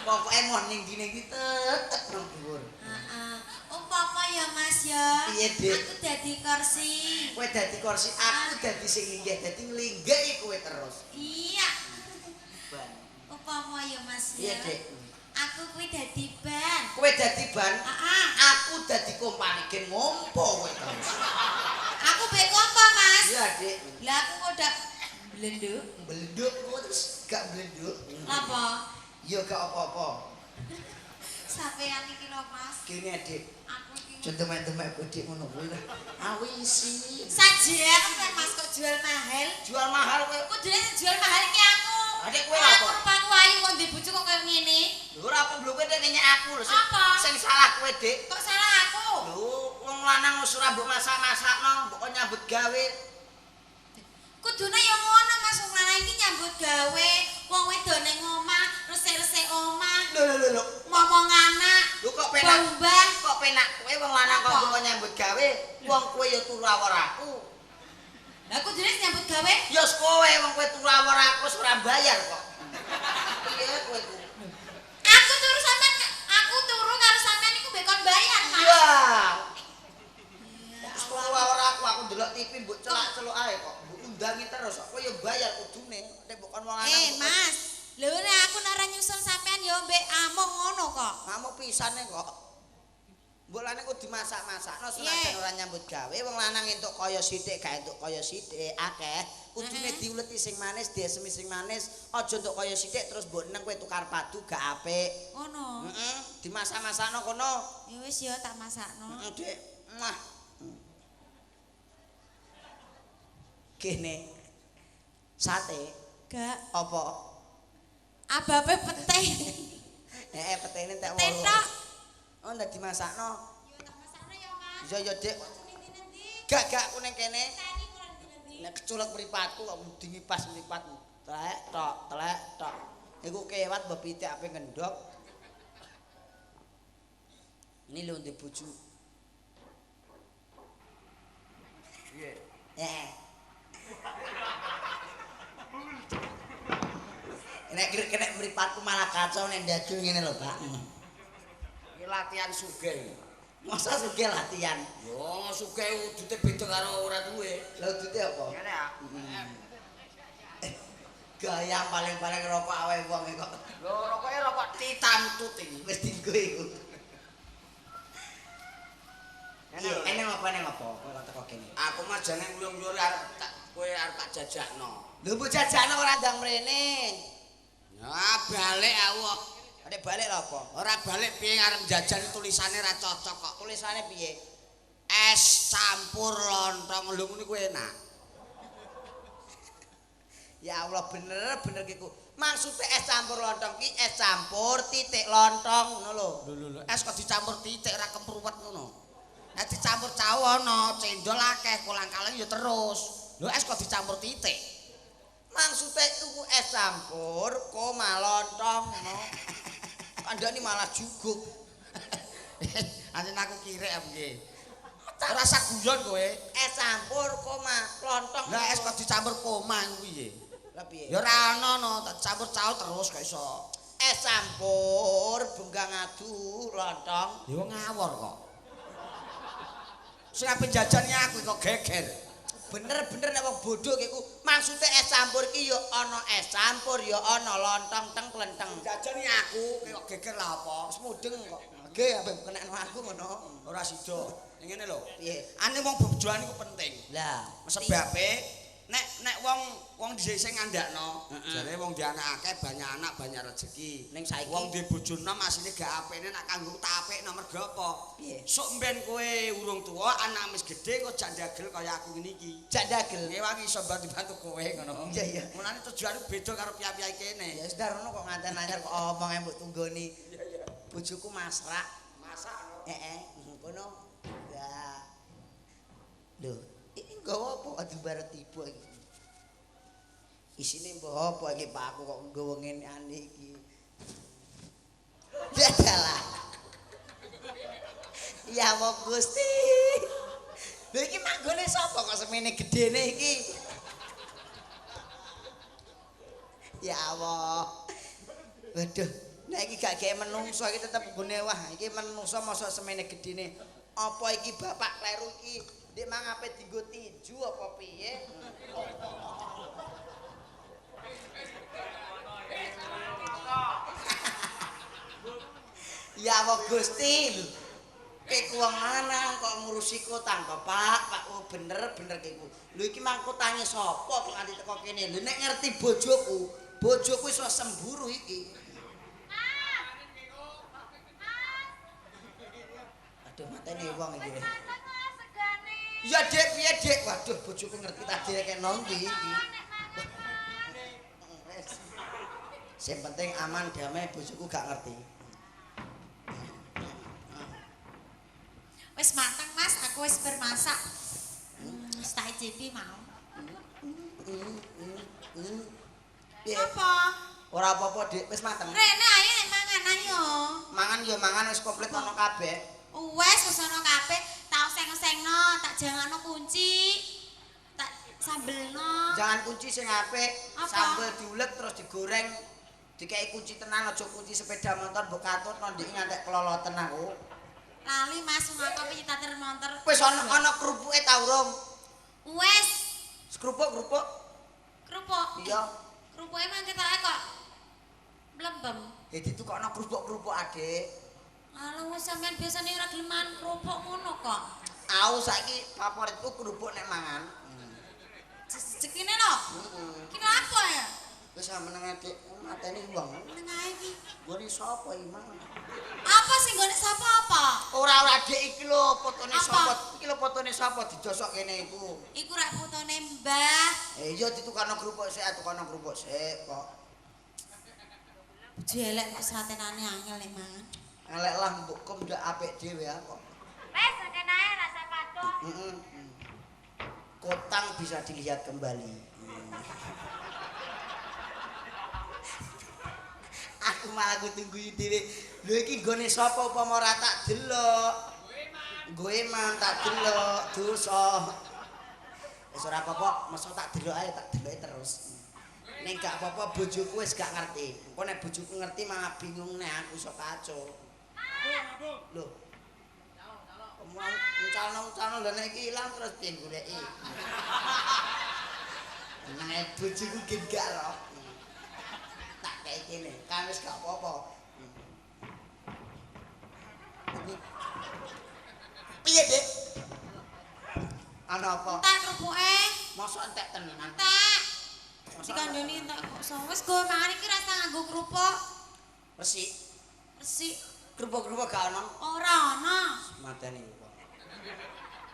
Pokoke moh ning ndi-ning ndi tetep nang dhuwur. Heeh. Umpama ya Mas ya. Piye, Dik? Aku dadi kursi. Kowe dadi kursi, aku dadi sing linggih, dadi nglinggihi kowe terus. Iya. Ban. Umpama ya Mas Piye, ya. Dik? Aku kuwi dadi ban. Kowe dadi ban, Heeh. aku dadi kompane gen ngompo kowe terus. Aku be kompo, Mas. Iya, Dik. Lah aku kok dak blenduk. Blenduk kowe terus gak blenduk. Apa? Ya gak apa-apa. Sampeyan iki lho, Mas. Gini, Dik. Aku iki Aja demek-demek kowe Dik ngono kuwi lah. Awisi. sajian kan Mas kok jual mahal. Jual mahal kowe. Kudune jual mahal iki aku. Adik kowe Ora apa? Rupaku ayu kok ndek bojo kok koyo ngene. Lho ora apa mblok kowe nek ngenyek aku lho. Apa? Sing salah kowe, Dik. Kok salah aku? Lho, wong lanang wis ora mbok masak-masakno, mbok kon nyambut gawe. Kudune ya ngono Mas, wong lanang iki nyambut gawe, wong wedok ning omah, resik-resik omah, Lho lho lho lho. ngomong anak, Lho kok penak? mbah. Kok penak kowe wong lanang kok Apa? mbok kon nyambut gawe, wong kowe ya turu awor aku. Lah kudune nyambut gawe? Ya wis kowe wong kowe turu awor aku wis ora bayar kok. Piye kowe ku? Aku turu sampean, aku turu karo sampean iku mbek kon bayar, Mas. Iya. Wis turu awor aku, aku ndelok TV mbok celak-celuk ae kok. Mbok Diundangi terus, kowe ya bayar kudune. Nek mbok kon wong lanang. Mas, lho nek aku nek ora nyusul sampean ya mbek amuk ngono kok. Ngamuk pisane kok. Mbok lanang kudu dimasak-masakno senajan ora nyambut gawe, wong lanang entuk kaya sithik gak entuk kaya sithik akeh. Kudune diuleti sing manis, diesemi sing manis, aja entuk kaya sithik terus mbok neng kowe tukar padu gak apik. Ngono. Heeh, dimasak-masakno kono. Ya wis ya tak masakno. Heeh, Dik. Mwah. Kene. Sate Gak apa? ababe pete. Heeh, petene entek Pete wolu. tok. Oh, ndak dimasakno. Ya tak masakno ya, Mas. Iya ya, Dik. Nendi-nendi. Gak gak aku ning kene. Tani kurang nendi-nendi. Nek keculek mripatku kok mudingi pas mripatmu. Telek tok, telek tok. Iku kewat mbok pitik ape ngendhok. Ini lho ndek bojo. Piye? Nek kena mripatku malah kacau nek ndajul ngene lho, Pak. Iki latihan sugih. Masa sugih latihan? Yo sugih wujute beda karo ora duwe. Lha wujute apa? Ngene ya. Gaya paling-paling rokok awe wong kok. Lho rokoke rokok titan tut iki. Wis dinggo iku. Eneng apa eneng apa? Kowe ora teko kene. Aku mah jane nguyung-nguyung arep tak kowe arep tak jajakno. Lho mbok jajakno ora ndang mrene. Ya balik aku kok. Nek balik lho apa? Ora balik piye arep jajan tulisane ra cocok kok. Tulisane piye? Es campur lontong lho ngono kuwi enak. Ya Allah bener-bener ki ku. Maksude es campur lontong ki es campur titik lontong ngono lho. Lho lho lho, es kok dicampur titik ora kemruwet ngono. Nek dicampur cau ana, cendol akeh, kolang-kaling ya terus. Lho es kok dicampur titik. Maksude iku es campur koma lontong ngono. Kandhane malah juguk. Anjen aku kirek apa piye? Ora usah guyon kowe. Es campur koma lontong. Lah es kok dicampur koma iku piye? Lah piye? Ya ora ana no, tak campur cau terus kok iso. Es campur benggang adu lontong. Ya ngawur kok. Sing ape jajan aku kok geger. Bener-bener nek wong bodho iku maksude es campur ki ya ana es campur ya ana lontong teng klenteng. Jajan aku kok geger lah apa? Wis mudeng kok. Nggih ape kenekno aku ngono. Ora sida. Ngene lho. Piye? Ane wong bejoan iku penting. Lah, sebabe nek wong wong dhisik sing ngandakno, jare wong di anak akeh banyak anak banyak rezeki. Ning saiki wong di bojo enom asline gak apene nek kanggo tak apikno mergo apa? Piye? Sok mben kowe urung tuwa, anak wis gedhe kok jak ndagel kaya aku ngene iki. Jak ndagel. Ngewangi iso bantu-bantu kowe ngono. Iya iya. Mulane tujuane beda karo piye-piye kene. Ya wis ndarono kok nganten anyar kok omong mbok tunggoni. Iya iya. Bojoku masrak. Masak. Heeh, kono. Ya. Lho, iki nggawa apa aduh tiba iki? Isine mbah apa iki Pak aku kok nggawa ngene iki. Dalah. Ya Allah Gusti. Lho iki manggone sapa kok semene gedene iki? Ya Allah. Waduh, nek iki gak gawe menungso iki tetep nggone wah, iki menungso mosok semene gedene. Apa iki bapak kleru iki? Ndek mangape dienggo tinju apa piye? Ya Allah Gusti lho. Kowe wong lanang kok ngurusi kotang to, Pak? Pak oh bener-bener kowe. Lho iki mang kotange sapa kok nganti teko kene? Lho nek ngerti bojoku, bojoku iso semburu iki. Aduh matene wong iki. Ya Dik, piye Dik? Waduh bojoku ngerti tadi kek nang ndi iki. Sing penting aman damai bojoku gak ngerti. Wis mateng Mas, aku wis bermasak. Wis tak icipi mau. Piye? Apa? Ora apa-apa Dik, wis mateng. Rene ayo nek mangan ayo. Mangan ya mangan wis komplit ana kabeh. Wes wis ana kabeh, tak oseng-osengno, tak jangano kunci. Tak sambelno. Jangan kunci sing apik, sambel diulek terus digoreng. Dikeki kunci tenan aja kunci sepeda motor mbok katutno ndik ngantek keloloten aku. Lali Mas, wong aku piye tater motor. Wis ana ana kerupuke ta urung? Wes. Kerupuk-kerupuk. Kerupuk. Iya. Kerupuke mang ketoke kok mlembem. Ya ditukokno kerupuk-kerupuk, Adik. Alah wis sampean biasane ora gelem mangan kerupuk ngono kok. Aku saiki favoritku kerupuk nek mangan. Jekine lho. Heeh. Ki apa ya? Wis meneng Adik, mateni wong. Meneng ae iki. Nggone sapa iki mang? Apa sing nggone sapa apa? Ora Dik iki lho fotone Apa? sapa? Iki lho fotone sapa dijosok kene iku. Iku rak fotone Mbah. Eh iya ditukokno kerupuk sik, tukokno kerupuk sik kok. Bojo elek kok sratenane angel nek mangan. Elek lah mbok kom ndak apik dhewe ya kok. Wes sakene ae rasa patuh. Heeh. Kotang bisa dilihat kembali. Aku malah kudu guyu dhewe. Lho iki nggone sapa upama ora tak delok? Nggo man tak delok dosa. Wis ora apa-apa, mosok tak delok ae, tak deloke terus. Ning gak apa-apa bojoku wis gak ngerti. Engko nek bojoku ngerti malah bingung nek aku iso kacau. Lho. Uncalno-uncalno lha nek iki ilang terus piye goleki? Nek bojoku gen gak roh. Tak kei kene, kan wis gak apa-apa. Piye, Dik? Ana apa? Entek kerupuke. Mosok entek tenan. Entek. Dikandani entek kok iso. Wis go mangan iki rasa nganggo kerupuk. Resik. Resik. Kerupuk-kerupuk gak ana. Ora ana. Mateni wong.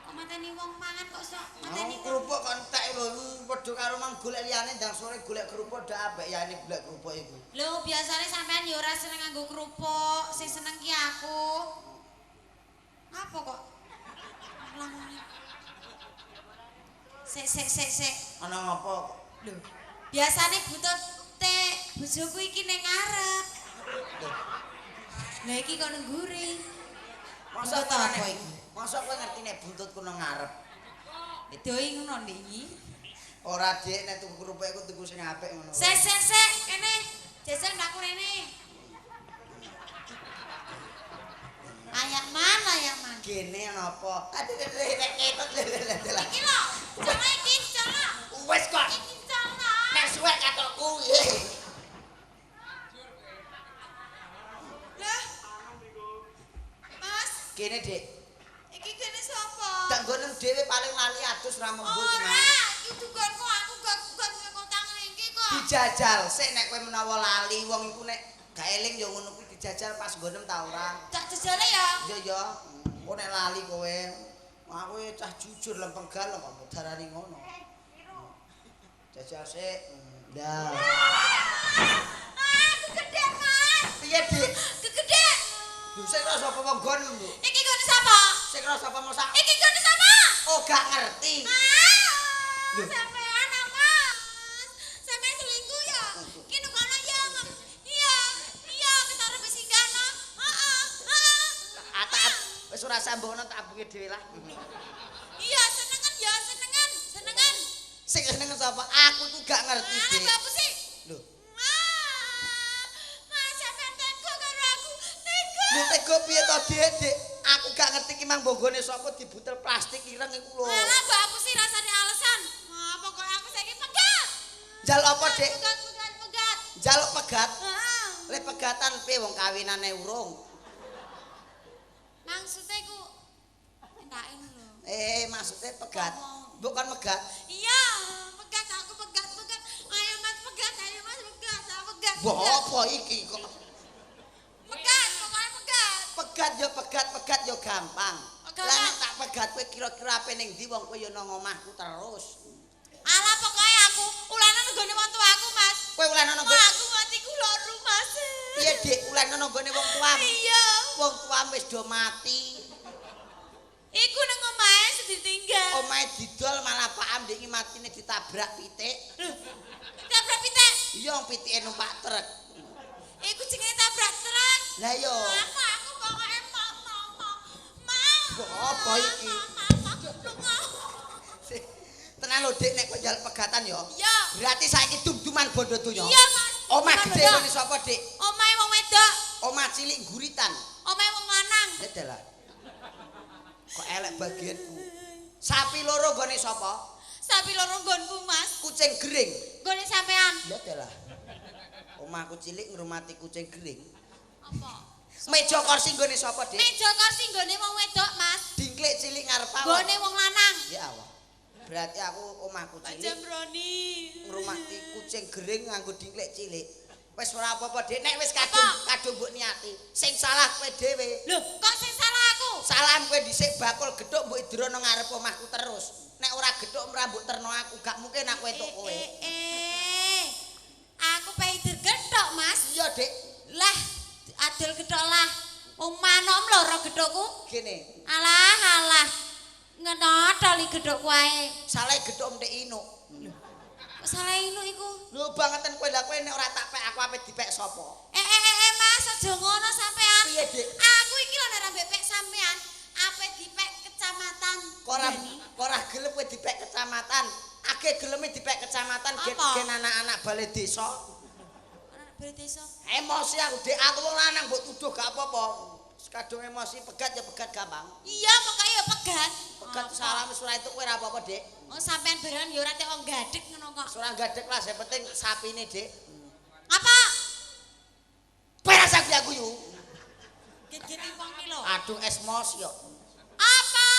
Kok mateni wong mangan kok iso mateni wong. Kerupuk kok entek lho, padha karo mang golek liyane ndang sore golek kerupuk ndak apik yane golek kerupuk iku. Lho biasane sampean ya ora seneng nganggo kerupuk, sing seneng ki aku. Apa kok? Lamune. Sik sik sik sik. Ana ngapa kok? Lho, biasane butut te bojoku iki ning ngarep. Lho, Lah iki kok nang mburi. mosok Buntut apa iki? Mosok kowe ngerti nek buntutku nang ngarep? Doi ngono ndek iki. Ora Dik, nek tuku kerupuk iku tuku sing apik ngono. Sik sik sik, kene. Jajal mlaku rene. Layak man, layak man. Gene ana apa? Aduh, nek ketut lho lho lho. Iki lho, celana iki, celana. Wis kok. Iki celana. Nek suwek katokku. Lah. Mas, Kene Dik. iki kene sapa? Tak nggonem dhewe paling lali adus ra membul. Ora, iki dugonku aku gak kotang iki kok. Dijajal sik nek kowe menawa lali wong iku nek gak eling ya ngono kuwi dijajal pas nggonem ta ora. Tak jajale ya. Iya ya. Engko nek lali kowe, aku cah jujur lempeng galeng kok mbok darani ngono. Jajal sik. Lah. Ah, kegedean, Mas. Piye, Dik? Kegedean. Lho sik ora sapa wong nggon lho. Iki gone sapa? Sik ora sapa masak. Iki gone sapa? Oh, gak ngerti. Ah, Lho. sampean apa? Sampean selingkuh ya? Ki nukono ya. Iya, iya ketara wis singgahno. Heeh, heeh. Atak wis ora sambungno tak ambunge dhewe lah. Iya, senengan ya, senengan, senengan. Sing seneng sapa? Aku iku gak ngerti, Alah, Dik. bapak sih. Lho, Ah, Mas sampean tega karo aku. Tega. lho tega piye to, Dik? Dik? Aku gak ngerti ki mang bonggone sapa dibutel plastik ireng iku lho. Alah, bapak sih rasane alasan. Wah, pokoknya aku saiki pegat. Njaluk apa, Dik? Pegat, pegat, pegat. Njaluk pegat. Heeh. Le pegatan piye wong kawinane urung. Maksudnya ku entake lho. Eh, maksudnya pegat. Mbok kon megat. Iya, pegat aku pegat, pegat. Ayo Mas pegat, ayo Mas pegat, aku pegat. Mbok pegat. apa iki kok? Pegat, pokoknya pegat. Pegat yo pegat, pegat yo gampang. Gampang. Lah nek tak pegat kowe kira-kira ape ning ndi wong kowe yo nang omahku terus. Alah pokoknya aku ulanan nggone wong tuaku, Mas. Kowe ulanono Wah, aku matiku loro, Mas. Piye, Dik? Ulanono nggone wong tuamu. Iya. Wong tuamu wis do mati. Iku nang omahe ditinggal. Omahe didol malah Pak Am ndek iki matine ditabrak pitik. Tabrak pitik. Iya wong pitike numpak truk. Iku jenenge tabrak truk. Lah iya. Aku pokoke mau mau mau. Mau. Mbok apa iki? Mau, mau, mau. Tenan lho Dik nek kowe njaluk pegatan ya. Iya. Berarti saiki dum-duman bondo donya. Iya, Mas. Omah Duman gedhe bondo. ngene sapa, Dik? Omahe wong wedok, Omah cilik guritan. omahe wong lanang. Ya dalah. Kok elek bagianku. Sapi loro nggone sapa? Sapi loro nggonku, Mas. Kucing gering. Nggone sampean. Lha dalah. Omahku cilik ngrumati kucing gering. Apa? Meja kursi nggone sapa, Dik? Meja kursi nggone wong wedok, Mas. Dingklik cilik ngarep awak. Nggone wong lanang. Ya Allah. Berarti aku omahku Pak cilik Jamroni. ngrumati kucing gering nganggo dingklik cilik. Wis ora apa-apa, Dik. Nek wis kadung kadung mbok niati. Sing salah kowe dhewe. Lho, kok sing salah aku? Salah kowe dhisik bakul gethuk mbok idrono ngarep omahku terus. Nek ora gethuk ora mbok terno aku, gak mungkin aku entuk kowe. Aku paider gethuk, Mas. Iya, Dik. Lah, adol gethuk lah. Wong manom loro gethukku. Gene. Alah, alah. Ngenotoli gethukku ae. Salah gethuk mthik inuk. Kok salah inuk iku? Lho bangetan kowe lah kowe nek ora tak pek aku ape dipek sapa? Mas, aja ngono sampean. Piye, Dik? Aku iki lho nek ora mbek pek sampean, ape dipek kecamatan. Kok ora gelem kowe dipek kecamatan. Age geleme dipek kecamatan gen anak-anak balai desa. Anak balai desa. Emosi aku, Dik. Aku wong lanang mbok tuduh gak apa-apa. Kadung emosi pegat ya pegat gampang. Iya, pokoke ya pegat. Pegat salah wis ora entuk kowe ora apa-apa, Dik. Wong sampean barengan ya ora tek wong gadeg ngono kok. Wis ora gadeg lah, sing penting sapine, Dik. Apa? Peras aku aku yu. Gegeti wong ki lho. Aduh esmos yo. Apa?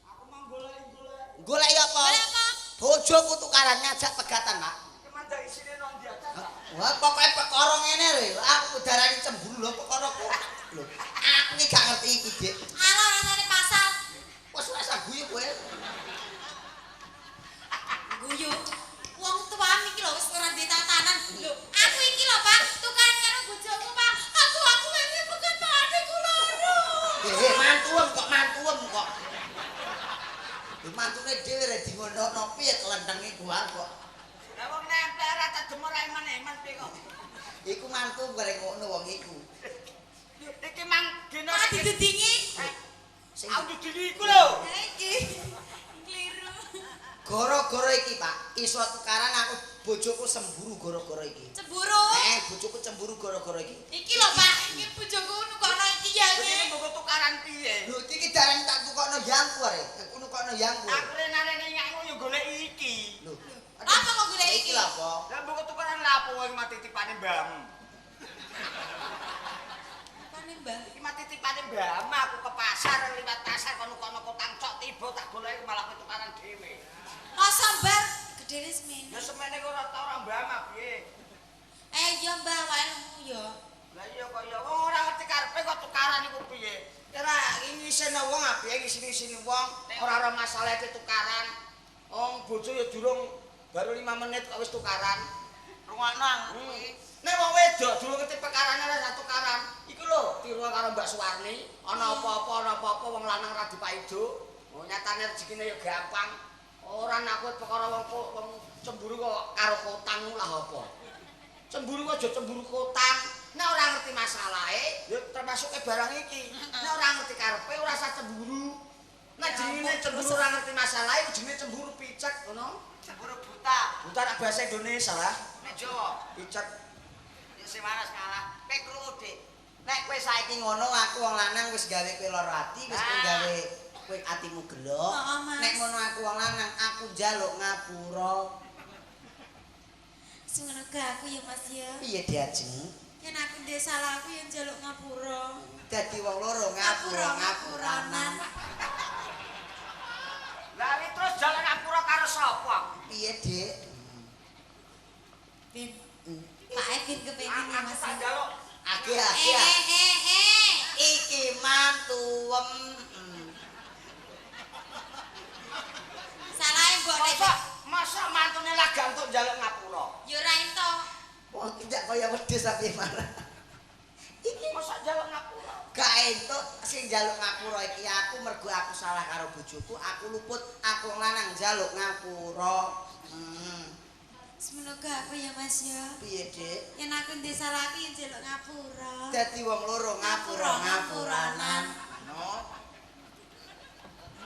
Aku mau golek-golek. Golek ya apa? Golek apa? Bojoku tukaran ngajak pegatan, Pak. Kemandak isine nang ndi aja. Wah, pokoke perkara ngene lho. Aku darani cemburu lho perkara kok. Lho, aku iki gak ngerti iki, Dik. Ala rasane pasal. Wes ora usah guyu kowe. Guyu. Wong tuam iki lho wis ora duwe tatanan. Lho, aku iki lho, Pak, tukaran karo bojoku, Pak. Aku wene pegat adikku loro. Mantuem kok, mantuem kok. Lho mantune dhewe re di ngono piye klentenge gua kok. Lah wong nempel ora tak demor eman-eman piye kok. Iku mantu bareng ngono wong iku. Iki mang dina didedingi. Sing aku didingi iku lho. Iki kliru. Gara-gara iki, Pak, iso tukaran aku bojoku semburu gara-gara iki. Cemburu? Bojoku cemburu gara-gara iki. Iki lho, Pak, iki bojoku nukokno iki ya iki. Iki mbok tukaran piye? Lho, iki darane tak tukokno yangku arek. Aku nukokno yangku. Aku renane nyakmu yo golek iki. Lho, apa kok golek iki? Iki lha apa? Lah mbok tukaran lha apa wong mati titipane mbahmu? Titipane mbah. Iki mati titipane mbahmu aku ke pasar liwat pasar kono kono kotang cok tiba tak goleki malah kowe tukaran dhewe. Masa mbah gedene semene. Ya semene kok ora tau ora mbah piye. Iya mbah wae lemu ya. Lah iya kok ya wong ora ngerti karepe kok tukaran iku piye. Ora ngisene wong piye ngisin-ngisini wong ora ora masalah tukaran. Wong bojo ya durung baru 5 menit kok wis tukaran. Rungokno aku kuwi. Nek wong wedok durung ngerti perkarane ora tukaran. Iku lho tiru karo Mbak Suwarni, ana apa-apa ana apa-apa wong lanang ora dipaido. Oh nyatane rezekine ya gampang. Ora nakut perkara wong wong cemburu kok karo kotang lah apa. Cemburu kok aja cemburu kotang. Nek ora ngerti masalahe ya termasuke barang iki. Nek ora ngerti karepe ora usah cemburu. Nek jenenge cemburu ora ngerti masalahe jenenge cemburu picek ngono. Cemburu buta. Buta nek bahasa Indonesia lah. Nek Jawa picek. Ya sing waras ngalah. Kowe krungu, Dik. Nek kowe saiki ngono aku wong lanang wis gawe kowe lara ati, wis kowe gawe kowe atimu gelo. Nek ngono aku wong lanang, aku njaluk ngapura. Sing ngono gak aku ya Mas ya. Piye diajeng? Yen aku ndek salah aku ya njaluk ngapura. Dadi wong loro ngapura ngapuranan. Lah terus jalan ngapura karo sapa? Piye, Dik? Ben. Pak Evin kepengin ya Mas. Tak njaluk. Age-age. Iki mantuem. Salahe mbok nek masa mantune lah gantuk njaluk ngapura. Ya ora entuk. Wong tidak kaya wedhus tapi marah. Iki masa njaluk ngapura. Gak entuk sing njaluk ngapura iki aku mergo aku salah karo bojoku, aku luput, aku lanang njaluk ngapura. Semono aku ya Mas ya. Piye, Dik? Yen aku ndek salah aku ya njaluk ngapura. Dadi wong loro ngapura ngapuranan. No.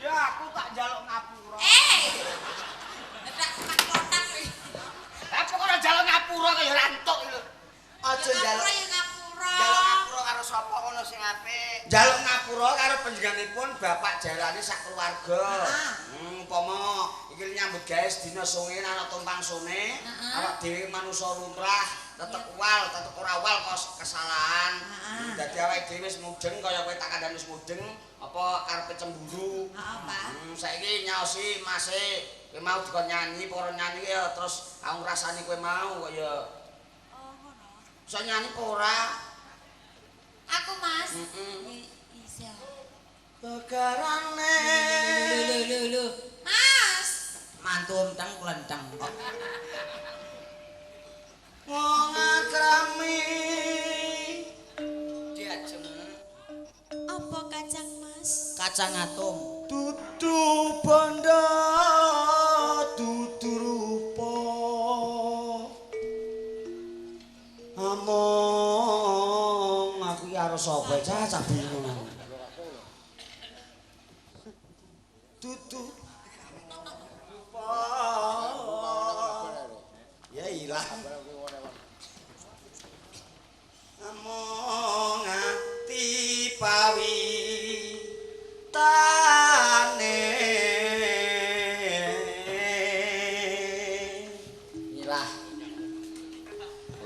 Ya aku tak njaluk ngapura. Tak kotak. Lah kok ora njaluk ngapura kaya ora entuk lho. Aja njaluk ngapura. Njaluk ngapura karo sapa ngono sing apik. Njaluk ngapura karo panjenenganipun Bapak Jalani sak keluarga. Umpama Iki nyambut gawe sedina songe ana tumpang sone, awak dhewe manusa lumrah, tetep wal, tetep ora wal kok kesalahan. Dadi awake dhewe wis mudeng kaya kowe tak kandhani wis mudeng, apa karepe cemburu. Heeh, Pak. Saiki nyaosi mase, kowe mau dikon nyanyi, para nyanyi ya terus aku ngrasani kowe mau kok ya. Oh, ngono. Iso nyanyi apa ora? Aku, Mas. Heeh. Iso. Gegarane. Lho lho lho. Mas. Mantu omteng klenteng. Wong akrami. Diajem Apa kacang, Mas? kacang atom. Dudu bondo dudu rupa. Among aku iki karo sapa cah cah bingung aku. Dudu rupa. Ya ilah. Among ati pawi tane. Ilah.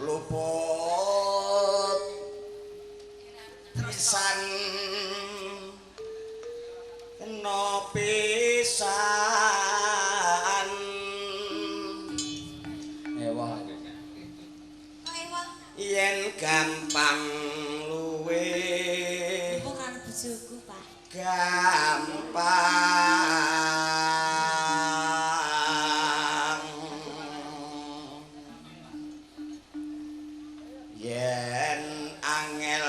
Luput pisan kena pisan. Ewah. Kok ewah? Yen gampang luwe Mumpung karo bojoku, Pak. Gampang yen angel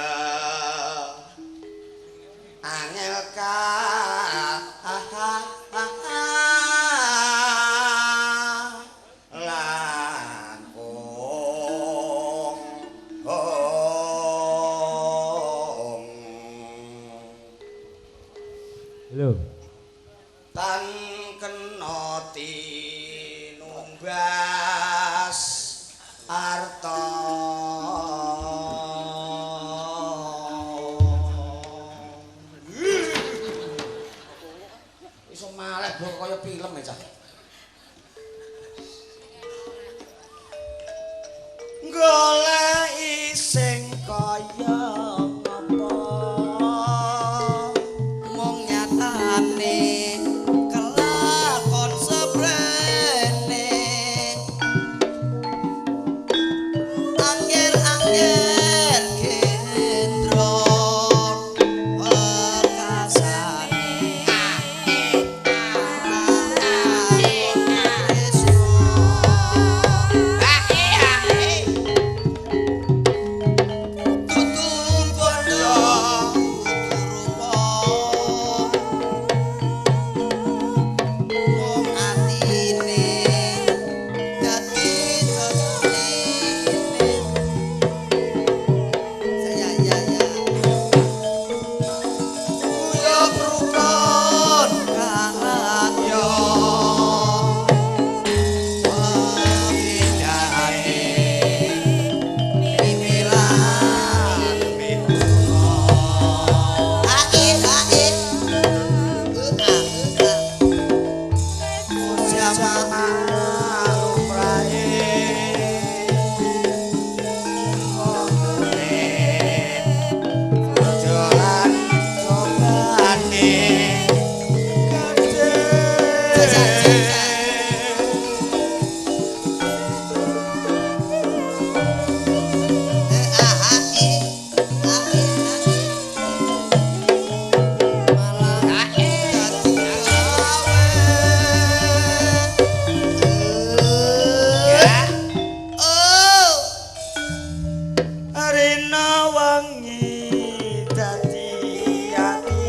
angel ka langkung hong. Lho. Tan kena tinumbas arta. Iso maleh bro kaya film ya cah. Goleki sing kaya ngapa Mung nyatane kelakon seprene. Angger-angger gendro wekasane. Tutu bondo tutu rupa mung atine dadi tetine. Ya ya ya. Guyub rukun karya pepindhane mimilan mituna. Ae ae. Jamaah lumrahe jalan cobane gedhe. Rina wengi dadi ati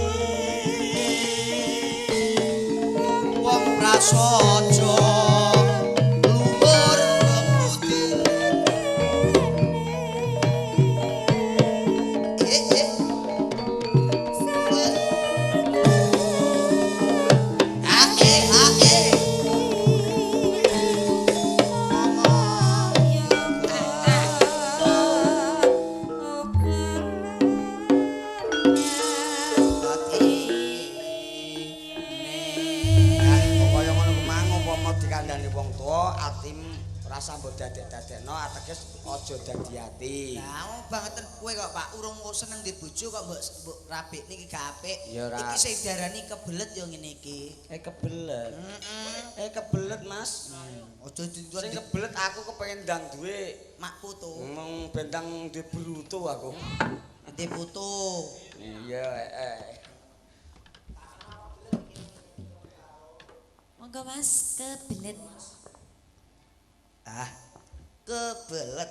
Wong prasaja lumur keputih. Ae ae. Kaya ngono ku mang. dikandani wong tuwa atim rasa mbok dadek-dadekno ateges aja dadi ati. Lah oh, bangeten kowe kok Pak, urung seneng di bojo kok mbok mbok rabekne iki gak apik. Ya ora. Iki sing diarani kebelet ya ngene iki. Eh kebelet. Heeh. Eh kebelet, Mas. Aja Sing kebelet aku kepengin ndang duwe mak putu. Mong bentang duwe bruto aku. Di putu. Iya, eh. Monggo Mas kebelet. Ah, kebelet.